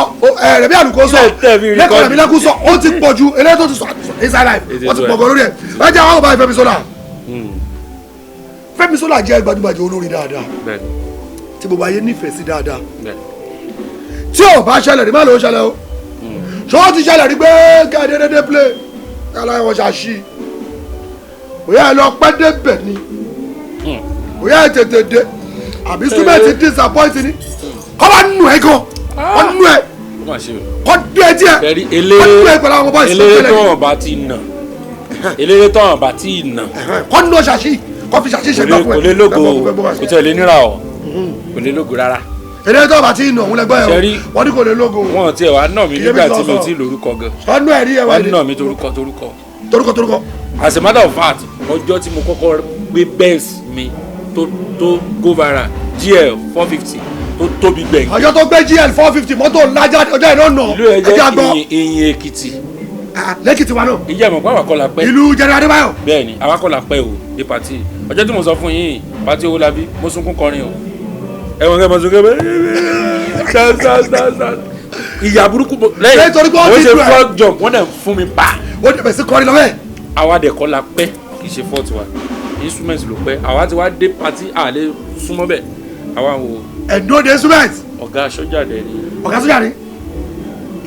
Rẹ̀mí Àlùkò sọ. Ilẹ̀ tẹ̀ fi Lẹ́kọ̀ọ́ record. Rẹ̀mí Lẹ́kùn sọ. Ó ti pọ̀ ju eléyìí tó ti sọ Inside Life. Ètò Wọ́n ti ẹ̀. pọ̀ gan lórí ẹ̀. Ẹ jẹ́ àwọn ọba Fẹ́mi Sola. Fẹ́mi Sola jẹ́ gbajúgbajà olórin dáadáa tí gbogbo ayé nífẹ̀ẹ́ sí dáadáa. Tí ò bá ṣẹlẹ̀ rí, má ló ṣẹlẹ̀ o. Ṣé ó ti ṣẹlẹ̀ rí pé kẹ́ẹ̀dẹ́dẹ́dẹ́ play kálá wọn ṣàṣì Bóyá ẹ lọ pẹ́ débẹ̀ ni, bóyá ẹ tètè dé, àbí instrument disappoint ni, kọ́ bá nù ẹ gan, kọ́ nù ẹ, kọ́ dé ẹ díẹ̀, kọ́ nù ẹ pẹ̀lú àwọn boys. Eléré tó hàn bá ti nà, eléré tó hàn bá ti nà, kọ́ nù ṣàṣì, kọ́ fi ṣàṣì ṣẹgbẹ́ fún ẹ. Kò lè lógo, kò tẹ̀lé níra o, kò lè lógo rárá. Eléré tó bá ti nà òun lẹgbẹ́ ẹ, wọ́n ní kò lè lógo. Wọ́n tiẹ̀ wá nà mí nígbà tí mi ò tí ì lórúkọ gan. Ọ̀nù ẹ̀rí ẹ̀ wá ní. Wọ́n nà mí torúkọ torúkọ. Torúkọ torúkọ. As a matter of fact, ọjọ́ tí mo kọ́kọ́ gbé Benz mi tó go viral GL 450 tó tóbi gbẹ̀yìn. Ọjọ́ tó gbé GL 450 mọ́tò ńlá jáde, ọjọ́ ìná nà. Ìlú ẹ jẹ́ Ìyìn Èkìtì. Lẹ́kìtì wa náà. Ìjẹ́ ìmọ̀ pé àwa kọ́ la pẹ́. Ìlú General Adébáyọ̀. Bẹ́ẹ̀ni, àwa kọ́ la pẹ́ o dé pàtí. Ọjọ́ tí mo sọ fún yín, pàtí owó la bí, mo sunkún kọrin o. Ẹ̀wọ̀n kẹ́ mo sunkún bẹ́ẹ̀. Ìyá burúkú lẹ́yìn wọ́n ṣe frog jump, wọ́n dẹ̀ fún mi pa. Ó dẹ̀ bẹ̀ sí kọrin lọ́wọ́ ẹ̀. Àwa dẹ̀ kọ́ la pẹ́, kì í ṣe fault wa, instrument ló pẹ́. Àwa ti wá dé pàtí, àlẹ́ súnmọ́ bẹ́ẹ̀, àwa wò. Ẹ̀dùn òde instrument. Ọ̀gá sójà dẹ̀ ni. Ọ̀gá sójà ni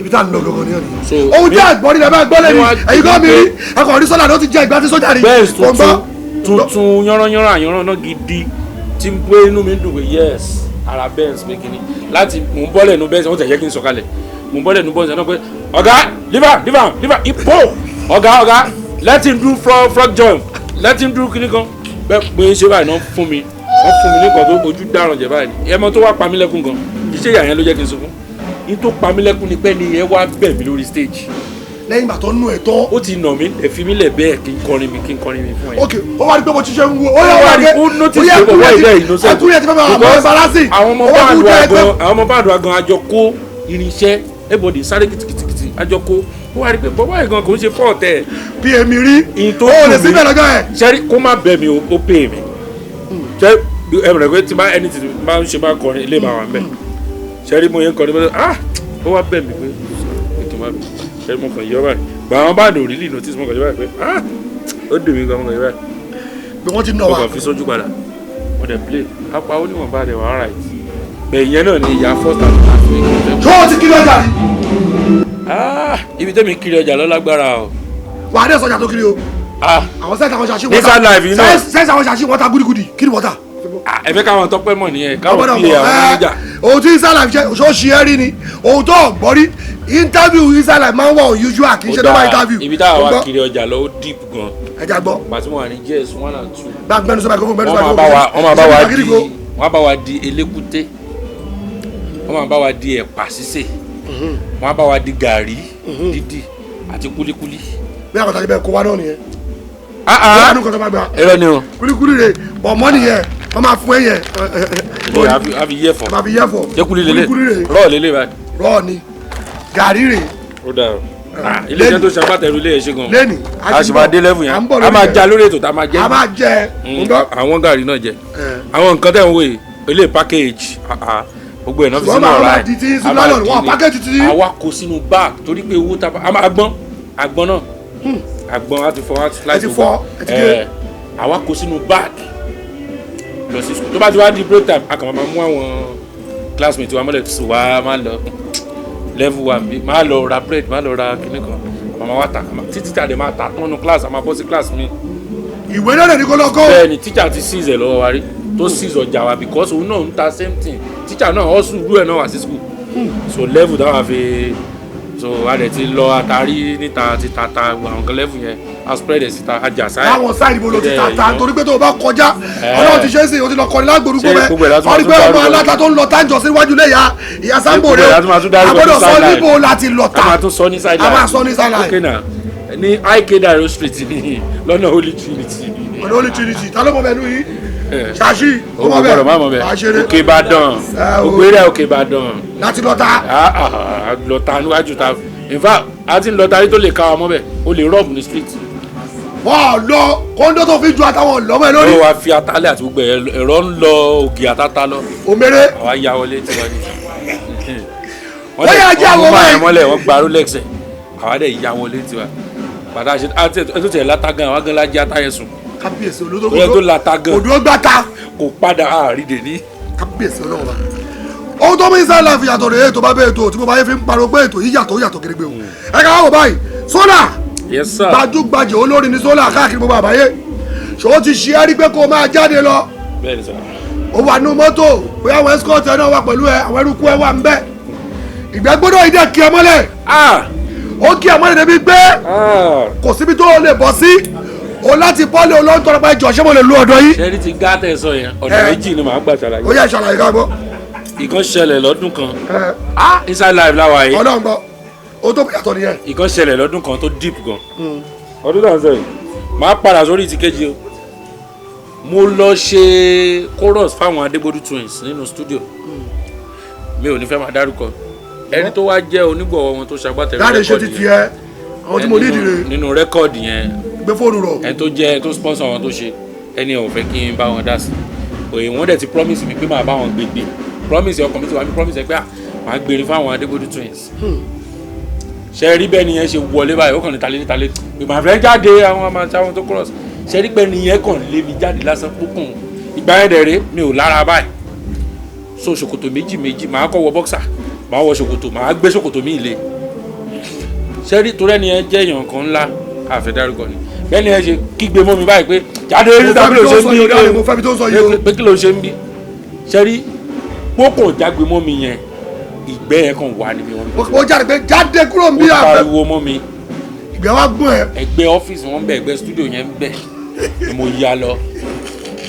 ibi tá a lọ gangan ni ọ̀nì. Ohun tí àgbọ̀n ní bàbá gbọ́ lẹ́nu ẹ̀yin kan mi rí akọ̀rin sọ́là ló ti jẹ́ ìgbà tí sójà ni. Bẹ́ẹ̀ tuntun yánranyánra àyànràn náà gidi tí ń pé inú mi dùn pé yes ara Benz pé kíní láti mò ń bọ́lẹ̀ nu Benz, wọ́n tẹ̀ yẹ kí n sọ̀kalẹ̀ mò ń bọ́lẹ̀ nu Benz náà pé ọ̀gá liver liver liver ipò ọ̀gá ọ̀gá let him do frog jump, let him do kíní kan bẹ́ẹ̀ pé ṣé báyìí náà fún mi, wọ́n fún mi nìkan tó ojú dáràn jẹ báyìí. Ẹmọ tó wá pa mí lẹ́kún gan, iṣẹ́ ìyá yẹn ló jẹ́ kí n sunkún. Ní tó pa mí lẹ́kún ni pé ni ẹ wá bẹ̀ mí lórí stage. Lẹ́yìn ìgbà tó nù ẹ̀ tán. Ó ti nà mí, ẹ fi mí lẹ̀ bẹ́ẹ̀ kí n kọrin mi, kí n kọrin mi fún ẹ. Ok, ó wá rí pé mo ti ṣe ń wo, ó yẹ wá rí ó notice pé bọ̀wọ́ ìbẹ́ innocent. Ẹkúrẹ́ ti fẹ́ máa mọ embarrassing. Àwọn ọmọ báàdù àgàn àjọ kó irinṣẹ́, everybody sáré kìtìkìtì àjọ kó. Ó wá rí pé bọ́wọ́ ìgan kò ń ṣe fault ẹ̀. Bí èmi rí, ó lè síbẹ̀ lọ́jọ́ ẹ̀. Ṣẹ́rí kó má bẹ̀ mí, ó pè mí. Ṣé ẹ rẹ̀ pé tí bá ẹni tí bá ń ṣe bá kọrin ilé máa wà ń bẹ̀. Ṣẹ́rí mo yẹn kọrin bẹ́ẹ̀, ah ó wá bẹ̀ mí pé ètò má bẹ̀. Ṣẹ́rí mo kàn yọ báyìí. Gbà àwọn báàdì òrìlì notice mo kàn yọ báyìí pé ah ó dùn mí gan, mo kàn yọ báyìí. Bí wọ́n ti nà wá. Mo kàn fi sójú padà. Mo dẹ̀ play. Apá ó níwọ̀n bá dẹ̀ wà alright. Bẹ̀ ìyẹn náà ni ìyá first and last week. Ṣé o ti kiri ọjà rí? Ah ibi tẹ́mi kiri ọjà lọ lágbára o. Wà á dẹ̀ sọjà tó kiri o. Àwọn sẹ́ẹ̀sì àwọn ṣàṣì wọ́ta. Nísà life yìí náà. Sẹ́ẹ̀sì àwọn ṣàṣì wọ́ta gúdígúdí kí ni wọ́ta. Ẹ fẹ́ káwọn tọpẹ́ mọ̀ nìyẹn, káwọn fi àwọn manager. Ohun tí Inside Life ṣe ṣó ṣe é rí ni, ohun tó gbọ́ rí interview Inside Life máa ń wà unusual, kì í ṣe normal interview. Ibi táwa wá kiri ọjà lọ ó deep gan. Ẹ jẹ́ gbọ́. Pàtí mo wà ní JS 1 and 2. Bá gbẹnu sọ microphone, gbẹnu sọ microphone. Wọ́n bá wa di elékúté, wọ́n máa bá wa di ẹ̀pà sísè, wọ́n bá wa di gàrí dídì àti kúlíkúlí. Bí àkọ́tà ibẹ̀ kó wa náà nìyẹn. Ẹ̀rọ ni o. Kúlíkúlí rè bọ̀ mọ́ nìyẹn, wọ́n máa fún ẹ yẹn. A fi yẹ fọ. A fi yẹ fọ. Jẹ́ kúlí lélẹ̀, rọ́ọ̀ lélẹ̀ báyìí. Rọ́ọ̀ ni, gàrí rè. Ó dáa o. Ilé iṣẹ́ tó ṣagbátẹrù ilé ẹ̀ ṣe gan. Lẹ́nì. A sì máa dé level yẹn. A máa já lórí ètò tá a máa jẹ. A máa jẹ. Àwọn gàrí náà jẹ. Àwọn nǹkan tẹ̀ ń wò yìí, ilé package gbogbo ẹ̀ náà fi sínú ọ̀rá ẹ̀. Àwa kó sínú bag torí pé owó tá a máa gbọ́n àgbọn náà àgbọn á ti fọ á ti ẹ ti fọ ẹ ti gé. Àwa kó sínú bag lọ sí school. Tó bá ti wá di break time, a kàn máa mú àwọn classmate wa mọ́lẹ̀ tó wá máa lọ level wa bí máa lọ ra bread, máa lọ ra kíní kan, màmá wa ta títí tàdé máa ta tán nu class, a máa bọ́ sí class mi. Ìwé náà ní kó lọ kó. Bẹ́ẹ̀ni teacher ti seize ẹ̀ lọ́wọ́ wa rí, tó seize ọjà wa because òun náà ń ta same thing. Teacher náà hustle rú ẹ̀ náà wá sí school. So level táwa fi so a dẹ̀ ti lọ àtàrí níta ti tata àwọn kan level yẹn a spread ẹ̀ síta a jà sáyà. Láwọn sáìdì mo lọ ti tata torí pé tó o bá kọjá Ọlọ́run ti ṣe é sìn, o ti lọ kọrin lágbórúkọ bẹ́ẹ̀ wọ́n rí pé ọmọ aláta tó ń lọ tájọ síwájú lé ya ìyá Sambo rẹ o àgbọ́dọ̀ sọ níbo láti lọ ta. A máa tún sọ ní sideline. A máa sọ ní sideline. Ok na ní IK Dairo Street ní lọ́nà Holy Trinity. Ọ̀nà Holy Trinity ta ló mọ̀ bẹ́ẹ̀ nú yìí? Ṣáṣí ó mọ̀ bẹ́ẹ̀ àṣírí Òkè Ìbàdàn, gbogbo eré Òkè Ìbàdàn láti lọ ta. Lọ ta níwájú ta, in fact a ti ń lọ ta rí tó lè ká wa mọ́ bẹ́ẹ̀, o lè rọ́ọ̀bù ní street. Wọ́n lọ kóńdó tó fi ju àtàwọn lọ́mọ ẹ lórí. Ó wá fi atálẹ̀ àti gbogbo ẹ̀rọ ń lọ ògì àtàtà lọ. Òmèrè. Àwa ya wọlé tiwa ni. Wọ́n yà jẹ́ àwọn ọmọ yìí. Mọ́lẹ̀ wọ́n gba Rolex ẹ̀, àwa dẹ̀ ya wọlé tiwa. Bàtà ṣe àti ẹ̀ tó tẹ̀ látà gan, àwa gan la jẹ́ ata yẹn sùn. Kábíyèsí olódó tó lata gan. Òdúró gbàtà. Kò padà àrídè ní. Kábíyèsí Ọlọ́run bá. Ohun tó mú Inside Life yàtọ̀ rèé tó bá bẹ́ẹ̀ tó tí mo bá yẹ fi ń pariwo pé ètò yìí yàtọ̀ yàtọ̀ gédégbé o. Ẹ ká wá wò báyìí Solar. Yes sir. Gbajúgbajà olórin ni Solar káàkiri gbogbo àbáyé. Ṣòwò ti ṣe é rí pé kó o máa jáde lọ? Bẹ́ẹ̀ni sir. O wà nínú mọ́tò, bóyá àwọn escort ẹ náà wà pẹ̀lú ẹ, àwọn eruku ẹ wà ń bẹ̀. Ìgbẹ́ gbọ́dọ̀ yìí dẹ̀ kí ẹ mọ́lẹ̀. Ó kí ẹ mọ́lẹ̀ débi pé kò síbi tó o lè bọ́ sí. O láti bọ́ọ̀lì olóńtọ́rọ̀ pé jọ̀ọ́, ṣé mo lè lu ọ̀dọ̀ yìí? Ṣẹ́rí ti gá tẹ̀ sọ yẹn, ọ̀nà méjì ni màá gbà ṣàlàyé. Ó yẹ ṣàlàyé ká gbọ́. Ìkan ṣẹlẹ̀ lọ́dún kan. Inside Life láwa yìí. Ọlọ́run gbọ́, o tó yàtọ̀ nìyẹn. Ìkan ṣẹlẹ̀ lọ́dún kan tó deep gan. Ọdún náà sọ yìí, màá padà sórí ti kejì o. Mo lọ ṣe chorus fáwọn Adégbodù Twins nínú studio. Mi ò ní fẹ́ máa dárúkọ ẹni tó wá jẹ́ onígbọ̀wọ́ wọn tó ṣagbátẹrù Dáre ṣe rẹ́kọ̀dì ti yẹn. tiẹ̀, àwọn tí mo ní ìdíre. Nínú rẹ́kọ̀dì yẹn. Gbé fóònù rọ̀. Ẹni tó jẹ́ tó sponsor wọn tó ṣe, ẹni ò fẹ́ kí n bá wọn dá sí òye. Wọn dẹ̀ ti promise mi pé màá bá wọn gbégbé. Promise ọkàn mi ti wà mí, promise ẹ pé màá gbèrè fáwọn Adégbodù Twins. Ṣe rí bẹ́ẹ̀ nìyẹn ṣe wọlé báyìí, ó kàn ní talé ní talé pé màá fẹ́ jáde, àwọn ọmọ àti àwọn tó cross. Ṣe rí bẹ́ẹ̀ nìyẹn kàn lé mi jáde lásán pókùn. Ìgbà yẹn dẹ̀ ré, mi ò lára báyìí, so ṣòkòtò méjì méjì, màá kọ́ wọ boxer, màá wọ ṣòkòtò, màá gbé ṣòkòtò mi lé. Ṣe rí torí ẹni yẹn jẹ́ èèyàn kan ńlá, àfẹ́dárúkọ ni, bẹ́ẹ̀ ni ẹ ṣe kígbe mọ́ mi báyìí pé jáde Mo níta, fẹ́ kí bí ló tó ṣe sọ ń yìí o, Dáre, bí? Mo fẹ́ bí tó sọ yìí o. Pé kí ló ṣe ń bí? Ṣe rí pókò jágbe mọ́ mi yẹn, ìgbẹ́ yẹn kàn wà níbi wọn. Ó jáde pé jáde kúrò ń bí Ó àfẹ́. pariwo mọ́ mi. Ìgbẹ́ wa gún ẹ. Ẹgbẹ́ ọ́fíìsì wọn bẹ̀, ẹgbẹ́ studio yẹn ń bẹ̀ ni mo ya lọ.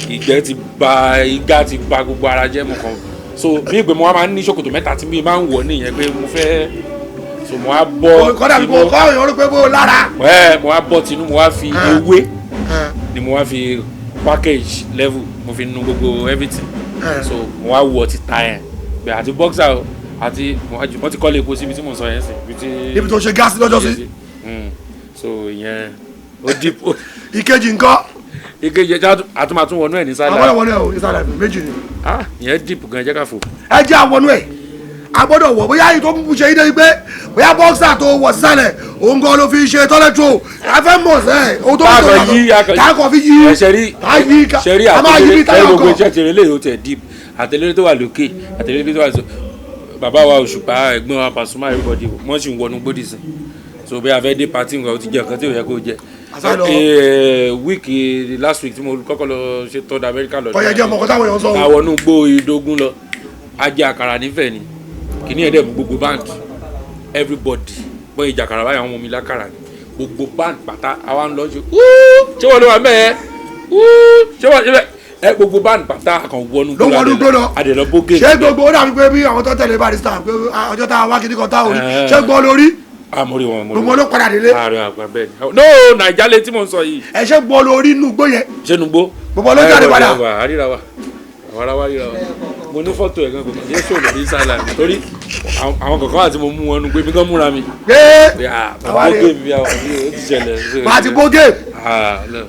Ìgbẹ́ ti ba, igá ti ba gbogbo ara jẹ́. Mo kàn so bí ìgbẹ́, mo wá máa ń ní ṣòkòtò mẹ́ta tí mi máa ń wọ̀ nìyẹn pé mo fẹ́, so mo wá bọ́ Kọ́dà bí mo kọ́ èèyàn rò pé bó lára. Ẹ mo wá bọ́ tinú, mo wá fi ewé ni mo wá fi package level, mo fi nu gbogbo everything. So mo wá wọ ti ta yẹn bẹ́ẹ̀ àti boxer o, àti mo wá wọ́n ti kọ́lé epo síbi tí mo sọ yẹn sí ibi tí. Níbi tó ṣe gáàsì lọ́jọ́ sí. So ìyẹn ó deep. Ìkejì nǹkan. Ìkejì ẹja àtúmọ̀tún wọnú ẹ̀ ní sálà. Àwọn ìwọ̀n náà ò ní sálà, méjì ni. Ah, ìyẹn deep gan, jẹ́ ká fò. Ẹ jẹ́ àwọn ẹ̀ a gbọ́dọ̀ wọ̀, bóyá yìí tó ń ṣe yín débi pé bóyá boxer tó wọ̀ sísàlẹ̀ òun gan ló fi ṣe toilet roll. A fẹ́ mọ̀ sẹ́ ohun tó ń Táàkọ̀ yí sọ táàkọ̀ fi yí. Ẹ ṣe rí. Tá yí ká Ṣe rí. A máa yí bí táyà Àtẹlẹ gbogbo ọkọ̀. iṣẹ́ tẹ̀lé lè tẹ̀ deep, àtẹlẹ tó wà lókè, àtẹlẹ tó wà sọ bàbá wa Òṣùpá, ẹ̀gbọ́n wa Pasuma, everybody wọ́n sì ń wọnú gbódì sí. So bí a fẹ́ dé party nǹkan, ó ti jẹ nǹkan tí ò yẹ kó jẹ. Àṣà lọ. Week last week tí mo kọ́kọ́ lọ ṣe third America lọ. Ọ̀yẹ̀ jẹ́ ọmọkọ táwọn èèyàn sọ o. Àwọn gbó ìdógún lọ, ajé àkàrà nífẹ̀ẹ́ ni kìíní ẹ̀dẹ̀ mú gbogbo band, everybody bọ́ ìjà àkàrà báyìí, àwọn ọmọ mi lákàrà ni gbogbo band pátá. Àwa ń lọ ṣe wúú, ṣé wọ́n ló wà mẹ́ẹ̀ wúú, ṣé wọ́n ṣe bẹ́ẹ̀ ẹ gbogbo band pátá kan wọnú. Ló wọnú gbó lọ. Adẹ̀lọ bógè. Ṣé gbogbo ó dàbí pé bí àwọn tó tẹ̀lé Barrister pé ọjọ́ tá a wá kíní kan tá ò rí, ṣé gbọ́ lórí? Àmórí wọn, mórí. Gbogbo ló padà délé. Ààrẹ àgbà bẹ́ẹ̀ ni, no, Naija lè tí mò ń sọ yìí. Ẹ ṣé gbọ́ lórí inú igbó yẹn? Ṣé nugbó? Gbogbo ló jáde padà. Àríra wa, àwọn ará wa ríra wa. Mo ní fọ́tò ẹ̀ gan, kò kàn ṣe é ṣòro ní sálà torí àwọn kọ̀ọ̀kan àti mo mú wọn nu pé mi gan múra mi. Pé pé ah àwa bógè rè mi bí àwọn mi ò ti ṣẹlẹ̀. Bá a ti bógè. Ah, no.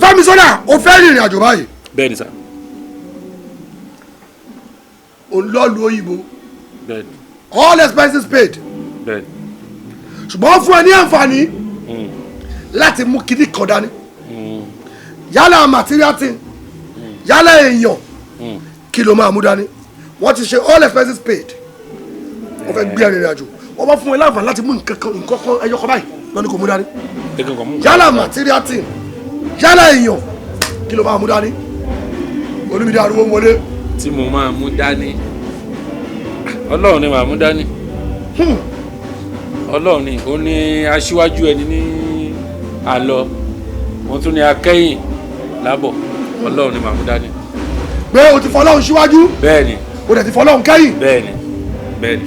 Fẹ́mi Sola, o fẹ́ rìnrìn àjò báyìí? Bẹ́ẹ̀ ni sà. O lọ́ọ̀lù òyìnbó. Bẹ́ẹ̀ ni. All expenses paid. Bẹ́ẹ̀ ni. Ṣùgbọ́n ó fún ẹ ní àǹfààní láti mú kíní kan dání, yálà material thing, yálà èèyàn. Kí ló máa mú dání? Wọ́n ti ṣe all expenses paid, wọ́n fẹ́ gbé ẹ̀rìnrìn àjò, wọ́n bá fún ẹ láǹfààní láti mú nǹkan kan, nǹkan kan ẹyọ kan báyìí lọ́ní kò mú dání. Ẹ̀kan kan mú. Yálà material thing, yálà èèyàn, kí ló máa mú dání? Olúmídé ariwo ń wọlé. Tí mo máa mú dání, Ọlọ́run ni màá mú dání. Ọlọ́run ni ó ní aṣíwájú ẹni ní àlọ, wọ́n tún ní akẹ́yìn lábọ̀. Ọlọ́run ni màá mú dání. Pé o ti fọlọ́run síwájú? Bẹ́ẹ̀ ni. O dẹ̀ ti fọlọ́run kẹ́yìn? Bẹ́ẹ̀ ni, bẹ́ẹ̀ ni.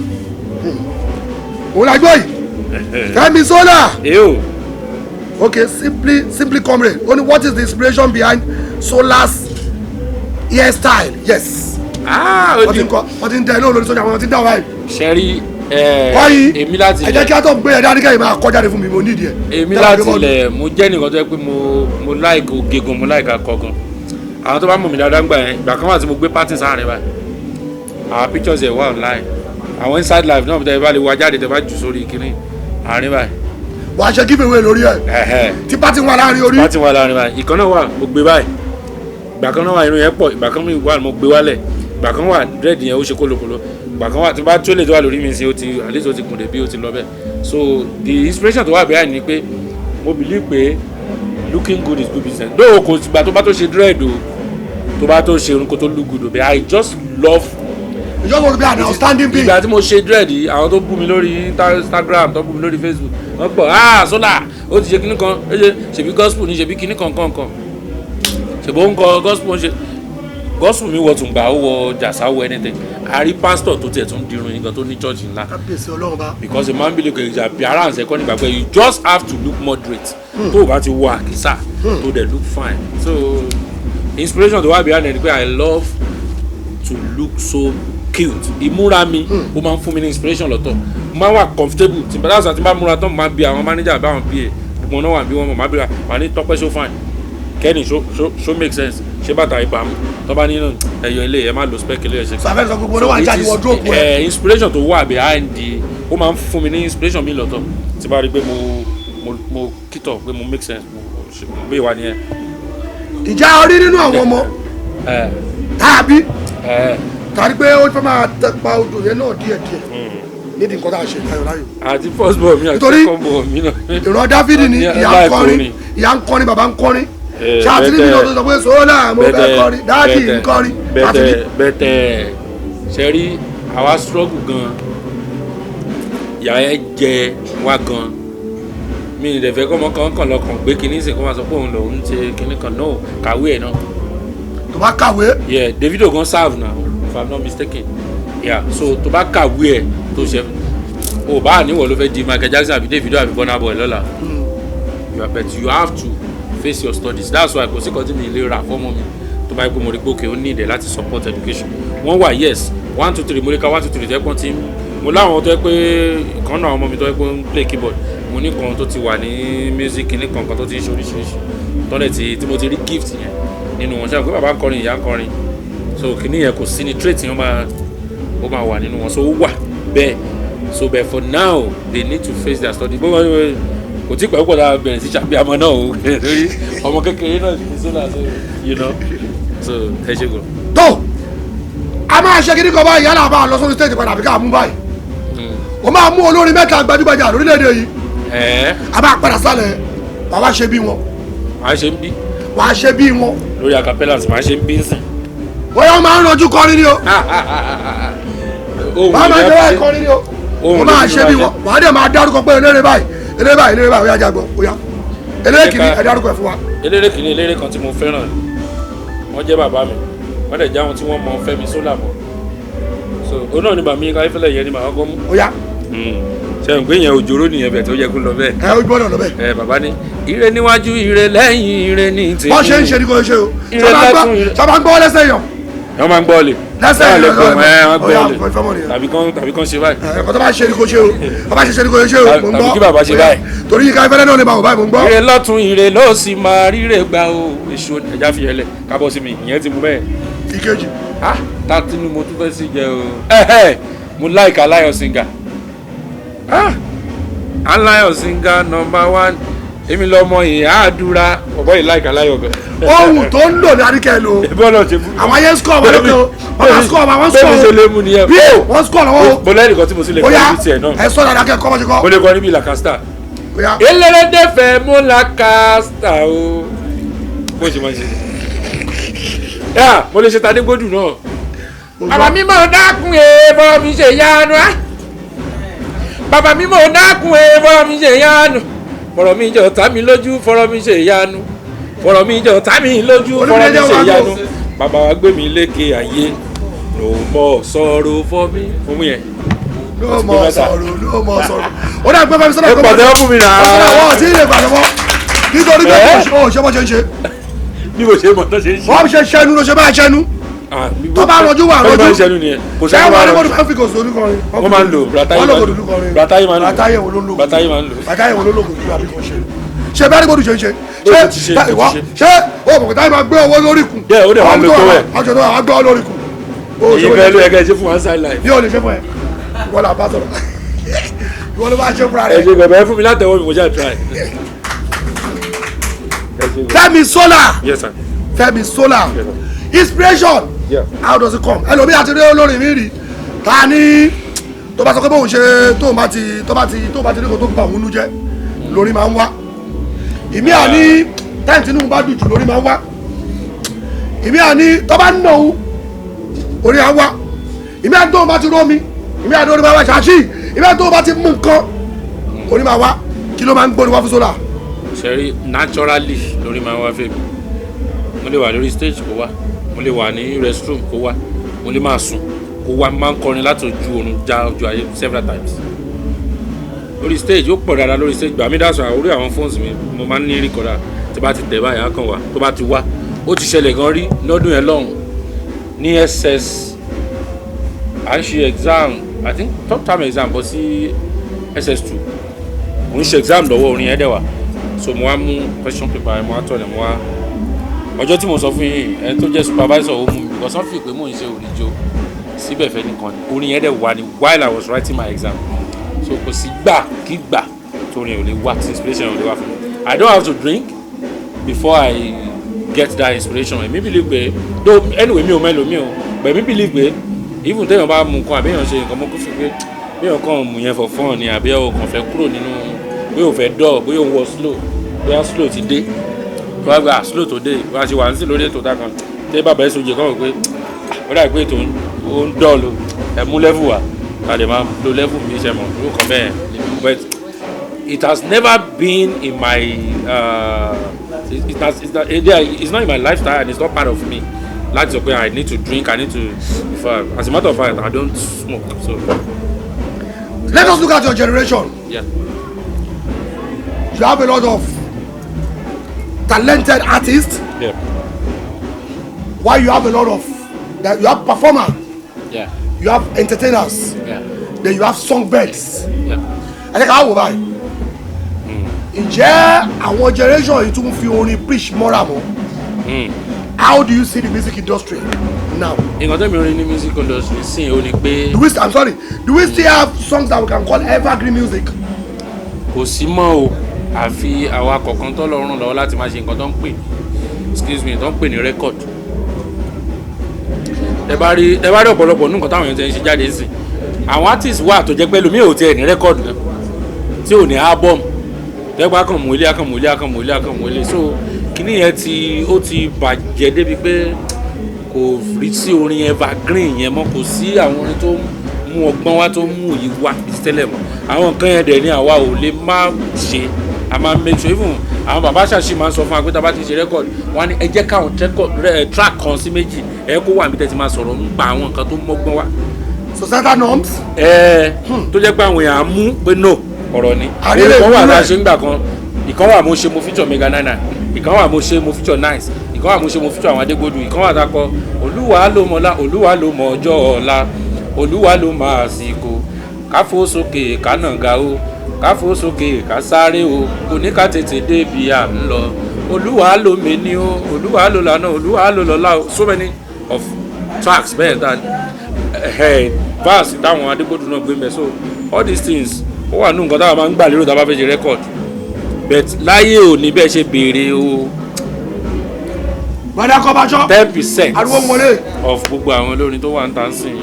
Òun la gbọ́ yìí, Fẹ́mi Sola. Èyí o. Okay, simply comrade, only what is the inspiration behind Sola's hairstyle? Yes. Ah, ó Wọ́n ti di ń kọ́, wọ́n ti ń tẹ lóòrò lórí sọ́jà, wọ́n ti ń dá wáyé. Ṣẹ́rí ẹ̀ Kọ́yì. Èmi láti Ẹ jẹ́ kí á tó gbé ẹ̀ dání kẹ́yìn máa kọjá fún mi, mo nídìí ẹ̀. Èmi láti ilẹ̀, mo jẹ́ nìkan tó yẹ pé mo like oge gan, mo like akọ gan. Àwọn tó bá mọ̀ mí dáadáa ń gbà yẹn, ìgbà kan wà tí mo gbé party sáàrin báyìí, àwọn pictures ẹ̀ wà online, àwọn Inside Life náà, tẹ́ ẹ bá lè wá jáde, tẹ́ bá jù sórí kínní àárín báyìí. Wàá ṣe give away lórí ẹ̀. Ẹ̀hẹ́. Tí party wà láàrin orí. Party wà láàrin báyìí. Ìkan náà wà, mo gbé báyìí. Ìgbà kan náà wà, irun yẹn pọ̀. Ìgbà kan wà, mo gbé wálẹ̀. Ìgbà kan wà, dread yẹn ó ṣe kólókòló. Ìgbà kan wà tí bá tó lè tó wà lórí mi sí, ó ti at least ó ti gùn dé bí ó ti lọ bẹ́ẹ̀. So the inspiration tó wà behind ni pé mo believe pé Looking good is good business, though kò ìgbà tó bá tó ṣe dread o, tó bá tó ṣe irun kó tó look good o, but I just love. You just want to be an outstanding being. Ìgbà tí mo ṣe dread yìí, àwọn tó bú mi lórí Instagram, tó bú mi lórí Facebook, wọ́n pọ̀. Ah, Sola ó ti ṣe kinní kan, ó ṣe ṣèbí gospel ní, ṣèbí kinní kan kan kan, ṣèbí ó ń kọ gospel, ó ń ṣe gospel. Mi wọ tùǹgbà, ó wọ jàsá, wọ anything. A rí pastor tó tiẹ̀ tún dirun yín gan tó ní church ńlá. Kábíyèsí Ọlọ́run bá. Because a man believe in appearance ẹ̀kọ́ nígbà pé you just have to look moderate, tó o bá ti wọ àkísà tó dẹ̀ look fine. So inspiration tó wà behind it ni pé I love to look so cute. Ìmúra mi, ó máa ń fún mi ní inspiration lọ́tọ̀. Mo máa ń wà comfortable tí bá tí bá múra tán, mo máa ń bi àwọn manager àbí àwọn PA, gbogbo náà wà bí wọ́n mọ̀, máa bí wà ní Tọ́pẹ́, so fine? Kenny, so make sense? Ṣé bàtà ìbámu tó bá nínú ẹ̀yọ ilé ẹ̀ má lo spec ilé ẹ̀ ṣe. Sọ afẹ́ sọ gbogbo oníwà ń jáde wardrobe ẹ. Ẹ inspiration tó wà behind the, ó máa ń fún mi ní inspiration mi lọ́tọ̀ tí bá rí i pé mo kítọ̀ pé mo make sense, mo ṣe bí ìwà nìyẹn. Ìjà orí nínú àwọn ọmọ tàbí tàbí pé ó fẹ́ máa tẹpa odò yẹn náà díẹ̀díẹ̀ nídìí nǹkan tá a ṣe láyò láyò. Àti first born mi àti second born mi náà. Ìran Dáfídì ni ìyá ń kọrin, ìyá ń kọrin, bàbá ń kọrin. Ṣáàtì níbi náà tó sọ pé Sola mo fẹ́ kọrin, daddy ń kọrin. Bẹ́tẹ̀ bẹ́tẹ̀, ṣe rí àwa struggle gan, ìyá ẹ jẹ wá gan. Mi ì dẹ̀ fẹ́ kọ́mọ kan kàn lọ́kàn gbé kinní sìn kó máa sọ pé òun lòún ṣe kinní kan náà, kàwé ẹ̀ náà. Tó bá kàwé. Yeah, Davido gan serve now, if I'm not mistaken. Yeah, so tó bá kàwé ẹ̀ tó ṣe o bá níwọ̀ ló fẹ́ di Michael Jackson àbí Davido àbí Burna Boy lọ́la. You are, but you have to face your studies. That's why kò sí kan tí mi lè rà fọ́mọ mi tó bá yẹ kó mo rí pé okay, ó ní ìdẹ̀ láti support education wọ́n wà. Yes, one two three, mo lè ka one two three tó yẹ pọ́n tí mo láwọn tó yẹ pé ìkan náà, àwọn ọmọ mi tó yẹ pé ó ń play keyboard, mo ní kan tó ti wà ní music ní kankan tó ti ń ṣe oríṣiríṣi tọ́lẹ̀ tí mo ti rí gift yẹn nínú wọn. Ṣe àpé bàbá ń kọrin, ìyá ń kọrin, so kìíní yẹn kò sí ní trait yẹn, ó máa wà nínú wọn. So ó wà bẹ́ẹ̀. So but for now they need to face their study. Bó wọn kò tí pẹ́ pọ̀ dáa bẹ̀rẹ̀ sí ṣàbíamọ náà o, torí ọmọ kékeré náà sì ní sólà, so you know, so ẹ ṣe gan. Tó a máa ṣe kíní kan báyìí, yálà bá a lọ sórí stage padà àbí ká mú báyìí, o máa mú olórin mẹ́ta gbajúgbajà lórílẹ̀‐èdè yìí. A máa padà sálẹ̀, wàá wá ṣe bí wọn. Màá ṣe ń bí. Wàá ṣe bí wọn. Lórí acapella tí màá ṣe ń bí ń sìn. Bóyá wọ́n máa ń ranjú kọrin ni o, Ohun wàá máa ìyá jẹ́ fi wáyé kọrin ni o. Ohun wọ́n máa ló fi ṣe bí máa wọn, wàá dẹ̀ máa dárúkọ pé eléré báyìí, eléré báyìí, eléré báyìí. Ó yá, jágbọ́, ó yá, eléré kìíní, ẹ dárúkọ ẹ̀ fún wa. Eléré kìíní, eléré kan tí mo fẹ́ràn, wọ́n jẹ́ bàbá mi, wọ́n dẹ̀ jẹ́ àwọn tí wọ́n mọ Fẹ́mi Sola mọ́, so òun náà ni bàmí Ayéfẹ́lẹ́ yẹn ni màá kọ́ mú. Ó yá. Ṣe ń gbé yẹn òjòrò nìyẹn bẹ̀ tó yẹ kó lọ bẹ́ẹ̀. Ẹ ó gbọ́dọ̀ lọ bẹ́ẹ̀. Ẹ bàbá ní ire níwájú, ire lẹ́yìn, ire ní tèmi. Bọ́n ṣe ń ṣe ni kò ṣe o. Ire lẹ́kùn, ire- Sábà ń gbọ́ lẹ́sẹ̀ yàn. Wọ́n máa ń gbọ́ lè. Lẹ́sẹ̀ Wọ́n lè yìí gbọ́ ẹ, wọ́n ó yá, gbọ́ lè. ìfẹ́ mọ̀ nìyẹn. Tàbí kan ṣe báyìí. Ẹ̀kọ́ tó bá ṣe ni kò ṣe o, bá bá ṣe ṣe ni kò ṣe o, mò ń gbọ́. Tàbí kí bàbá ṣe báyìí. Torí yíká ìfẹ́lẹ́ náà lè máa wò báyìí, mò ń gbọ́. Ire lọ́tún, ire lósì, máa ríre gbà o. Èso ẹja fi yẹlẹ̀ kábọ̀ sí mi, ìyẹn ti mú bẹ́ẹ̀. Ìkejì. Ah, tati ni mo tún fẹ́ sí jẹ o. Ẹhẹ́, mo like Aláyọ̀ singer. Ah, Aláyọ̀ singer number one, èmi lọmọ ìyá àdúrà, ọ̀bọ yìí like Aláyọ̀ gan. Ohun tó ń lò ní àríkẹ́ lò. Bọ́lá ṣe fún. Àwọn ayé score wọn lókè o, wọ́n máa score, wọ́n Bẹ́ẹ̀ score ṣe lè mú nìyẹn. Bí wọ́n score lọ́wọ́ o. Mo lẹ́rìí kan tí mo sì lè Ó kọ́ yá, níbi tiẹ̀ náà. ẹ sọ dáadáa kẹ́ kọ́ bọ́ ṣe kọ́. Mo lè kọ́ níbi Lacasta. Ó yá. Elérédé fẹ́ mú Lacasta o. Bó ṣe máa ń ṣe. Yá, mo lè ṣe tadé gbódù náà. Bàbá mi mọ̀ dákun e bọ́ mi ṣe yanu á. Bàbá mi mọ̀ dákun e bọ́ mi ṣe yanu. Fọ̀rọ̀ mi jọ tá mi lójú, fọ̀rọ̀ mi ṣe yanu. Fọ̀rọ̀ mi jọ tá mi lójú, fọ̀rọ̀ mi ṣe yanu. Bàbá wa gbé mi lékè ayé. No more sorrow for me. Fún mi yẹn. No more sorrow, no more sorrow. Ó dà pé Fẹ́mi Sola. Ẹ pàtẹ́wọ́ fún mi náà. Wọ́n ò tí ì lè pàtẹ́wọ́ nítorí pé ó ṣe bọ́ ṣe ń ṣe. Bí mo ṣe mọ̀ tó ṣe ń ṣe. Wọ́n ṣe ṣẹnu ló ṣe máa ṣẹnu. Tó bá rọjú wà Bọ́lá rọjú. máa ń ṣẹnu nìyẹn. Kò Ṣé sẹ́ni wọ́n máa ní rọjú. wọ́n máa ń fi kòsò olúkọrin? Wọ́n máa ń lò, Brataye Wọ́n lò máa ń lò. kòdù olúkọrin. Brataye máa ń lò. Brataye wo ló ń lò? Brataye máa ń lò. Brataye wo ló lò kòdù àbí kò ṣe? Ṣé bẹ́ẹ̀ ni kòdù ṣe ń ṣe? Bó ti ṣe, Ṣé bó ti ìwọ ṣe. ṣé o mọ̀ kò táyé máa gbé owó lórí kù? Yeah, ó dẹ̀ wá lo tó ẹ̀. Ọjọ́ tó wà gbé owó lórí kù. Ó ṣe Èyí bó fẹ́ ṣe ló yẹ kẹ́ ẹ ṣe fún one side life. Yóò lè ṣe fún ẹ. Ìwọ là bá sọ̀rọ̀. Ìwọ ló bá ṣe fúnra Ẹ rẹ̀. ṣe bẹ̀bẹ̀ ẹ fún mi látẹ̀wọ́ mi, mo ṣáà try. Ẹ ṣe bẹ̀bẹ̀. Fẹ́mi Sola. Yes sir. Fẹ́mi Sola. Yes, sir. Inspiration. Yeah. How does it come? Ẹlòmíì àti rí olórin mi rí. Ta ni tó bá sọ pé bóun ṣe tóun bá ti rí kó tó bà òun nú jẹ́ lórí máa ń wá. Ìmí àní Time tí inú bá dùn jù lórí máa ń wá. Ìmí àní tó bá ń nà ó, orí á wá. Ìmí àní tó bá ti rọ́ mi, ìmí àní orí máa wá ṣáṣì. Ìmí àní tó bá ti mú nǹkan, orí máa wá. Kí ló máa ń gbóni wá fún Solar? Ṣẹ́rí, naturally lórí máa ń wá fèmí. Mo lè wà lórí stage kó wá, mo lè wà ní restroom kó wá, mo lè máa sùn kó wá. Máa ń kọrin láti ojú oorun já ojú ayé several times lórí stage. Ó pọ̀ dáadáa lórí stage. Gbà mí dáṣọ orí àwọn phones mi, mo máa ń ní recorder tí bá ti tẹ̀ báyìí, á kàn wá. Tó bá ti wá, ó ti ṣẹlẹ̀ gan rí lọ́dún yẹn lọ́hùn ní SS. À ń ṣe exam, I think third term exam bọ́ sí SS2. Mo ń ṣe exam lọ́wọ́, orin yẹn dẹ̀ wá. So mo wá mú question paper yẹn, mo wá tọ̀lẹ̀, mo wá ọjọ́ tí mo sọ fún yín, ẹni tó jẹ́ supervisor ó mú mi because wọ́n fi pé mò ń ṣe òrìjó síbẹ̀ fẹ́ nìkan ni. Orin yẹn dẹ̀ wá ní while I was writing my exam. So kò sí gbà kí gbà torin ò lè wá, tí inspiration ò lè wá fún mi. I don't have to drink before I get that inspiration. Èmi believe pé, though, anyway, mi ò mẹ́lò mi ò, but èmi believe pé even téèyàn bá mu nǹkan àbí èèyàn ṣe nǹkan, mo kún fi pé bí èèyàn kàn mú yẹn for fun ni, àbí ò kàn fẹ́ kúrò nínú, bóyá ò fẹ́ dọ̀, bóyá ò ń wọ slow, bóyá slow ti dé, tó bá gba slow tó dé, wá ṣe wà ní sí lórí ètò dákan tẹ́ bàbá ẹ̀ sojì kan wò pé ó dà pé ètò ó ń dọ̀ lo ẹ̀ mú level wá, ká lè máa lo level mi ṣe mọ̀ irú kan bẹ́ẹ̀. But it has never been in my it, it has it's not, it's not in my lifestyle and it's not part of me láti sọ pé I need to drink, I need to. In fact, as a matter of fact, I don't smoke, so. Let us look at your generation. Yeah. You have a lot of talented artists. While you have a lot of that, you have performer, you have entertainers, then you have songbirds. Ẹ jẹ́ ká wò báyìí. Ǹjẹ́ àwọn generation yìí tún fi orin preach mọ́ra mọ́? How do you see the music industry now? Nǹkan tó mi rí ní music industry sìn ó ní pé Do we, I'm sorry, do we still have songs that we can call evergreen music? Kò sí mọ́ o, àfi àwa kọ̀ọ̀kan tó lọ ràn lọ́wọ́ láti máa ṣe nǹkan tó ń pè, excuse me, tó ń pè ní record. Ẹ bá rí ọ̀pọ̀lọpọ̀ nǹkan táwọn èèyàn ti ń ṣe jáde sí, àwọn artist wà tó jẹ́ pé lómi ò tiẹ̀ ní record gan, tí ò ní album, tẹ́gbà akàn mú ilé, akàn mú ilé, akàn mú ilé, akàn mú ilé. So kíní yẹn ti ó ti bàjẹ́ débi pé kò rí sí orin evergreen yẹn mọ́. Kò sí àwọn orin tó mú ọgbọ́n wá, tó mú òye wá bí ti tẹ́lẹ̀ mọ́. Àwọn nǹkan yẹn dẹ̀ ni àwa ò lè má ṣe. A máa make sure, even àwọn bàbá ṣàṣì máa ń sọ fún wa pé tá a bá ti ṣe record, wọn á ní ẹ jẹ́ káwọn track kan sí méjì ẹ kó wà níbi tẹ́ ti máa sọ̀rọ̀ nípa àwọn nǹkan tó mọ́gbọ́n wá. Societal norms. Ẹ tó jẹ́ pé àwọn èèyàn á mú pé no, ọ̀rọ̀ ni. Àrílẹ̀ Ìkan wà tá a ìpínlẹ̀. ṣe ń gbà kan, ìkan wà mo ṣe, mo feature Mega 99, ìkan wà mo ṣe, mo feature Nice, ìkan wà mo ṣe, mo feature àwọn Adégbòdù, ìkan wà tá a kọ "Olúwa ló mọ̀lá, Olúwa ló mọ̀ ọjọ́ ọ̀la, Olúwa ló mọ̀ àsìkò, káfó sókè kánàgà o, káfó sókè ká sáré o, kò ní ká tètè débi à ń lọ, Olúwa ló mẹ́ni o, Olúwa ló lànà, Olúwa ló lọ́lá o." So many of tracks bẹ́ẹ̀ tá ẹ̀ verse táwọn Adégbòdù náà gbé mẹ́. So all these things, ó wà nínú nǹkan táwọn máa ń gbà lérò tá a bá fẹ́ ṣe record. But láyé òní, bẹ́ẹ̀ ṣe béèrè o, Brother Kọ́bájọ́. 10% Ariwo ń wọlé. of gbogbo àwọn olórin tó wà ń tà ń sìn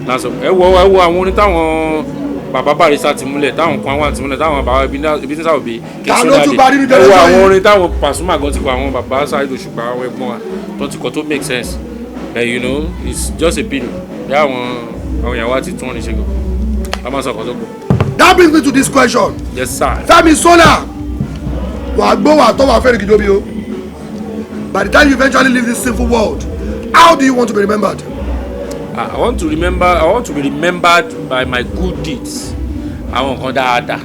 lásán. Ẹ wo àwọn orin táwọn bàbá Barrister ti múlẹ̀, táwọn kan wà ti múlẹ̀, táwọn bàbá Ebenezer Obey. Ta ló tún bá nínú Ẹ wo generation àwọn yìí? orin táwọn Pasuma gan ti kọ, àwọn bàbá Saheed Òṣùpá, àwọn ẹ̀gbọ́n wa tó ti kọ tó make sense. But you know, it's just a pity bí àwọn ìyàwó àti tún orin ṣe gan a máa sọ ọkọ tó kù. That brings me to this question. Yes sir. Fẹ́mi Solar, wàá gbó, wàá tọ́, wàá fẹ́rẹ̀ gidi o. By the time you eventually leave this sinful world, how do you want to be remembered? I want to be remembered by my good deeds, àwọn nǹkan dáadáa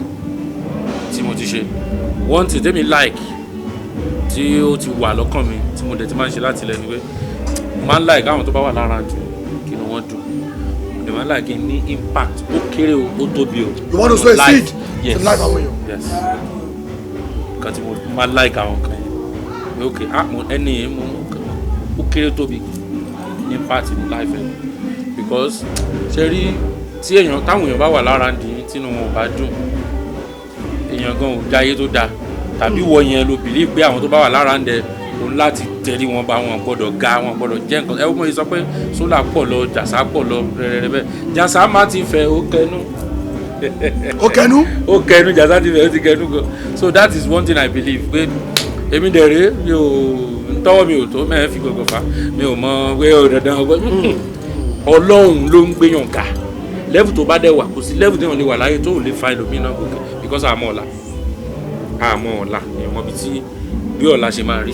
tí mo ti ṣe. One thing tèmi like tí ó ti wà lọ́kàn mi, tí mo dẹ̀ ti máa ń ṣe láti ilẹ̀, ni pé mo máa ń like àwọn tó bá wà lára jù kí ni wọ́n dùn. Mo dẹ̀ máa ń like kí n ní impact, ó kéré o, ó tóbi o. You want to sow a Life. seed Yes. to life àwọn èèyàn. Yes, nǹkan tí mo máa ń like àwọn kan yẹn pé ok, ah, mo ẹni yìí mo ó kéré, tóbi, ní impact ní life ẹ, because ṣe rí tí èèyàn táwọn èèyàn bá wà lára ń dín tínú wọn ò bá dùn, èèyàn gan ò jáyé tó dáa. Tàbí wọ yẹn ló believe pé àwọn tó bá wà lára ń dẹ òun láti tẹ̀lé wọn bá wọn gbọ́dọ̀ ga, wọn gbọ́dọ̀ jẹ́ nǹkan. Ẹ wọ́n mọ̀ sọ pé Solar pọ̀ lọ, Jàsá pọ̀ lọ rẹ̀rẹ̀rẹ̀ bẹ́ẹ̀. Jàsá má ti fẹ́, ó kẹnu. Ó kẹnu. Ó kẹnu. Jàsá ti fẹ́, ó ti kẹnu gan. So that is one thing I believe pé Èmi dẹ̀ rèé, mi ò ń tọ́wọ́, mi ò tó mẹ́ẹ̀ fi gbogbo fa, mi ò mọ pé ó dandan ọgbọ́n. Ọlọ́run ló ń gbéyàn ga. Level tó bá dẹ̀ wà, kò sí level téèyàn lè wà láyé tó ò lè fa ẹlòmíì náà gòkè, because àmọ́ ọ̀la, àmọ́ ọ̀la, èèyàn mọ ibi tí bí ọ̀la ṣe máa rí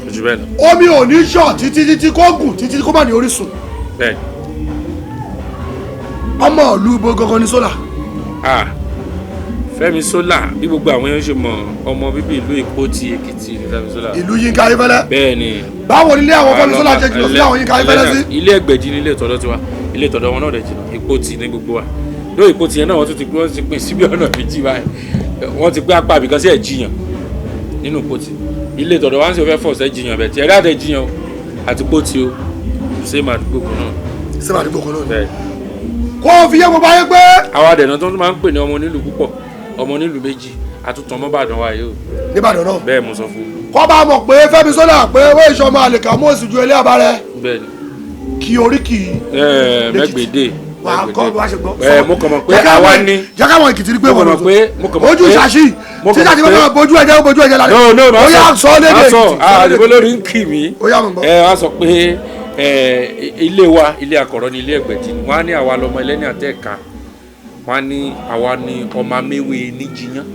ojú bẹ́ẹ̀ lọ. Omi ò ní ṣàn títí títí kó gùn títí kó má ní orísun. Bẹ́ẹ̀. Ọmọ ìlú ibo gangan ní Sola? Ah, Fẹ́mi Sola, bí gbogbo àwọn èèyàn ṣe mọ̀, ọmọ bíbí ìlú Ìpoti Èkìtì ní Fẹ́mi Sola. Ìlú Yínká Ayéfẹ́lẹ́? Bẹ́ẹ̀ ni. Báwo nílé àwọn Fẹ́mi Sola jẹ́ jùlọ sí àwọn Yínká Ayéfẹ́lẹ́ sí? Ilé Ẹgbẹ̀jì ní ilé ìtọ́dọ̀ tiwa, ilé ìtọ́dọ̀ wọn náà dẹ̀ jìnnà. Ìpoti ní gbogbo wa lórí. Ìpoti yẹn náà, wọ́n ti pín síbi ọ̀nà méjì báyìí. Wọ́n ti pín apá àbíkan sí Ẹ̀jìyàn nínú Ìpoti. Ilé ìtọ́dọ̀ wa ń sì fẹ́ fọ̀ sẹ́jìyàn bẹ̀ tí ẹ̀rí àtẹ̀jìyàn o àti Ìpoti o, same àdúgbò kan náà. Same àdúgbò kan náà ni. Bẹ́ẹ̀. Kó o fi yé gbogbo ayé pé Àwa dẹ̀nà tó máa ń pè ní ọmọ onílù púpọ̀, ọmọ onílù méjì, àtúntàn mọ́bàdàn wa yìí o. Nìbàdàn náà. Bẹ́ẹ̀ mo sọ fún un. Kọ́ bá mọ̀ pé Fẹ́mi Sola pé owó ìṣọmọ àlèkà mú òsì ju ilé àbárẹ̀. Bẹ́ẹ̀ ni. Kí oríkì Ẹ mẹ́gbẹ̀dẹ̀. Wà á kọ́ wá ṣe gbọ́. Ẹ mo kàn mọ̀ pé àwa ní. Jẹ́ káwọn Èkìtì rí pé Mo kàn wọ́n mọ̀ pé mo kàn mọ̀ ojú pé ṣàṣì mo tí kàn ṣàṣì mọ̀ bá pé bójú ẹ̀jẹ̀, bójú ẹ̀jẹ̀ lálẹ́. No, no, Ó yá, sọ lédè máa sọ. Èkìtì, sọ lédè Àdìbò lórí ń kì mí. Ó yá, mo gbọ́. Ẹ wá sọ pé ẹ ilé wa, ilé akọ̀rọ̀ ni ilé Ẹgbẹ̀jì ni. Wọ́n á ní àwa lọmọ ẹlẹ́ni àtẹ̀ka, wọ́n á ní àwa ní ọmọ améwé níjiyàn.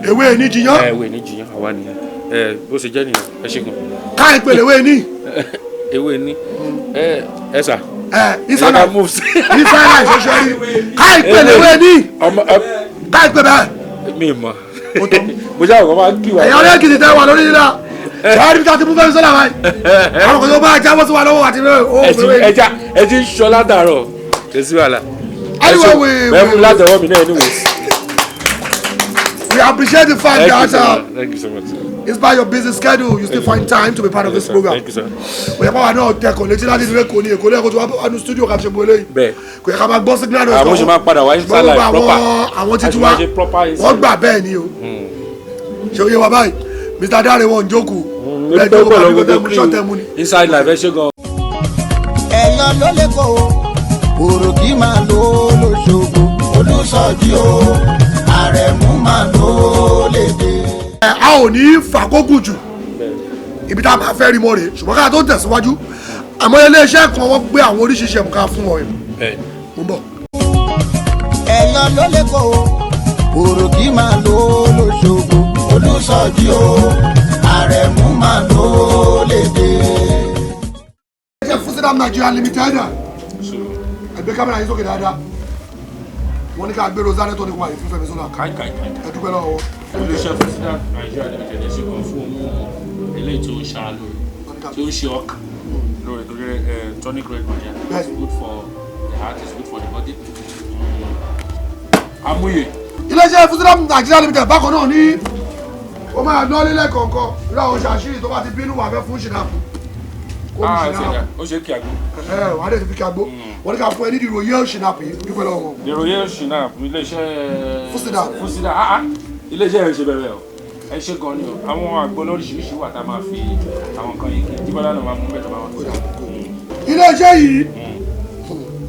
Ewé ní jiyàn. Ẹ ewé níjiyàn, àwa nìyẹn. Ẹ bó ṣe jẹ́ nìyẹn, ẹ ṣe gan. Káì pèlè ewé ní. Ewé ní ẹ ẹ sà. Ẹ Ẹ ìsàlẹ̀ ká move sí. Ìsàlẹ̀ ìṣoṣo rí káì pèlè ewé ní. Ọmọ ẹ Káì pè bẹ́ẹ̀. Mi mọ̀. Ó tó. Mo ṣáà kọ́ máa ń kí wa. Ẹ̀yà ọ̀rẹ́ Èkìtì tẹ́ wà lórí nílá ṣáà níbi tí a ti mú Fẹ́mi Sola báyìí, àwọn kan tó bá jábọ́ sí wa lọ́wọ́ àti bẹ́ẹ̀ ó Ẹ ti ewé ní. ẹja ẹ ti ń sọ látàárọ̀, kò sí wàhálà. Anyway, Bẹ́ẹ̀ fún mi látọwọ́ mi náà anyways. We appreciate the fact Thank you that so much. Thank you so much, sir. in spite of your busy schedule, you still find time to be part of this Sir. program. Thank you, sir. Kò yẹ kó wa náà tẹkọ̀ létí láti ìlú Èkó ní Èkó lẹ́kọ̀ọ́ tó wá ní studio ká fi ṣe gbogbo eléyìí. Bẹ́ẹ̀. Kò yẹ ká máa gbọ́ signal noise. Àwọn ṣe máa padà wá inside Gbogbo life proper. àwọn A títí ṣe wa máa ṣe proper inside. wọ́n gbà bẹ́ẹ̀ ni o. Ṣé o yé wa báyìí? Mr. Dare wọn ń jókòó. Bẹ́ẹ̀ jókòó pẹ̀lú bá mi gbogbo kó tẹ́ mu ni. Inside Life, ẹ ṣe gan. Ẹ̀yàn ló lè kó o, òròkì máa lò ó lóṣogbo, Olùsọjí o, Àrẹ̀mú máa lò ó lédè. Ẹ, a ò ní fàkókù jù, ibi tá a máa fẹ́ rí mọ́ rèé, ṣùgbọ́n ká tó tẹ̀síwájú, àmọ́ iléeṣẹ́ kan wọ́n gbé àwọn oríṣiríṣi ẹ̀mú ká fún ọ yìí. Bẹ́ẹ̀. Mo ń bọ̀. Ẹ̀yàn ló lè kó o, òròkì máa lò ó lóṣogbo, Olùsọjí o, Àrẹ̀mú máa lò ó lédè. Iléeṣẹ́ Fusidam Nigeria Limited, ẹgbẹ́ kámẹ́rà yín sókè dáadáa. Wọ́n ní ká gbé Rosanna tó ní wáyé fún Fẹ́mi Sola. Káì káì káì. Ẹ dúpẹ́ lọ́wọ́ wọn. Iléeṣẹ́ Fusidam Nigeria Limited, ẹ ṣe gan fún ohun eléyìí tó ń ṣara lóore, tó ń ṣe ọkàn lóore, torí ẹ tonic red wine Bẹ́ẹ̀ni. it's good for the heart, it's good for the body. Amúyè. Iléeṣẹ́ Fusidam Nigeria Limited bákan náà ní ó máa ná lílẹ̀ kọ̀ọ̀kan irú àwọn ṣàṣírí tó bá ti bínú wà fẹ́ fún ṣìnàpù kó mú Ah, ẹ ṣe ṣìnàpù. dá ó ṣe kí àgbo. Ẹ wà á dẹ̀ ti fi kí agbó. Wọ́n ní ká fún ẹ nídìí royal ṣìnàpù yìí, dúpẹ́ lọ́wọ́ wọn. The Royal Shinap, iléeṣẹ́ Fusidam. Fusidam, ah ah, iléeṣẹ́ yẹn ṣe bẹ̀rẹ̀ o. Ẹ ṣe gan ni o. Àwọn àgbo lóríṣiríṣi wà tá a máa fi àwọn nǹkan yìí kí Jíbọ́lá náà máa mú bẹ́ẹ̀ tó bá wà. Ó dà, kó. Iléeṣẹ́ yìí,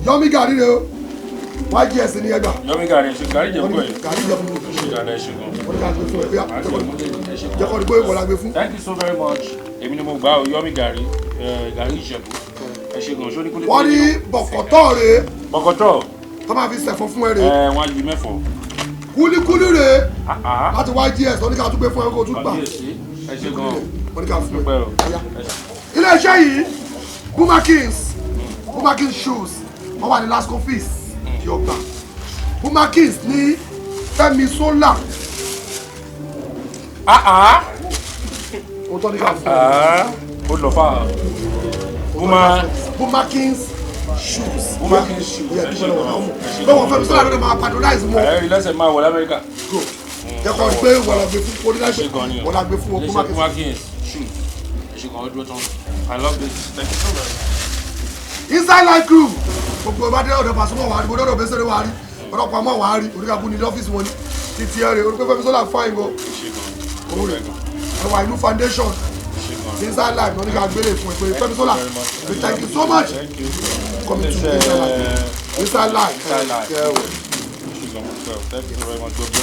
yọmí gàrí rẹ o, YGS ní ẹgbà. Yọmí gàrí, ẹ ṣe gàrí jẹ̀ Wọ́n púpọ̀ ní yìí. gàrí jẹ fún mi. Ṣe gàrí, ẹ ṣe gan. Wọ́n ní ká gbé fún ẹ bóyá Àti ọmọdé, ẹ ṣe jẹ́ gan. kọ́ ni pé wọ́n la gbé fún. Thank you so very much. Èmi ni mo gbà o, Yọmí gàrí, gàrí Ìjẹ̀bú. Ẹ ṣe gan, ṣó ní kúlíkúlí. Wọ́n ní bọ̀kọ̀tọ̀ rè é Bọ̀kọ̀tọ̀. tó máa fi sẹ̀fọ́ fún ẹ rè é. Ẹ wọ́n á yí mẹ́fọ̀. Kúlíkúlí rè é Ah ah. láti YGS, wọ́n ní ká tún gbé fún ẹ kó tún gbà. Kàbíyèsí, ẹ ṣe gan. Wọ́n ní ká fún ẹ. Dúpẹ́ o. Ọ̀yá. Ẹ ṣe. Iléeṣẹ́ yìí, Puma Kings, Puma Kings shoes, wọ́n wà ní Lasco office di ọgbà. Puma Kings ní Fẹ́mi Sola. Ah ah. Ó tọ́ ní ká fún ẹ. Ah, ó lọ fà á. Puma Puma Kings shoes. Puma Kings shoes. Ó yẹ Ẹ kí ṣe wọ́n gan. lọ́wọ́ Ẹ ṣe pé wọ́n Fẹ́mi Sola ló lè máa patronize wọn. Ẹ rí lẹ́sẹ̀ máa wọ̀ l'Amẹ́ríkà. Go jẹ́ kọ́ pé wọ́n la gbé fún orí Ẹ ṣe gan ni láìpẹ́ o. wọ́n la gbé fún wọn, Puma Iléeṣẹ́ Kings. Puma Kings shoes. Ẹ ṣe gan, ó dúró tán. I love this. Thank you so much. Inside Life crew, gbogbo ìbá dé ọ̀dọ̀ Pasuma wà á rí, gbogbo ọ̀dọ̀ Bẹ́sẹ̀rẹ̀ wà á rí, ọ̀dọ̀ Pamọ́ wà á rí, oníkàkú ní ọ́fíìsì wọn ní títí ẹ̀ rè orúkọ Fẹ́mi Sola fáìn gan. Ẹ ṣe gan. Òun rè ẹwà inú foundation. Ẹ ṣe gan. Inside Life ní oníkà gbélé fún ẹ pé Fẹ́mi Sola, we thank you so much. Thank you. Coming to Inside Life, Inside Life. Inside Life. Ẹ wẹ̀. Ẹ ṣe gan. Thank you so very much. God bless.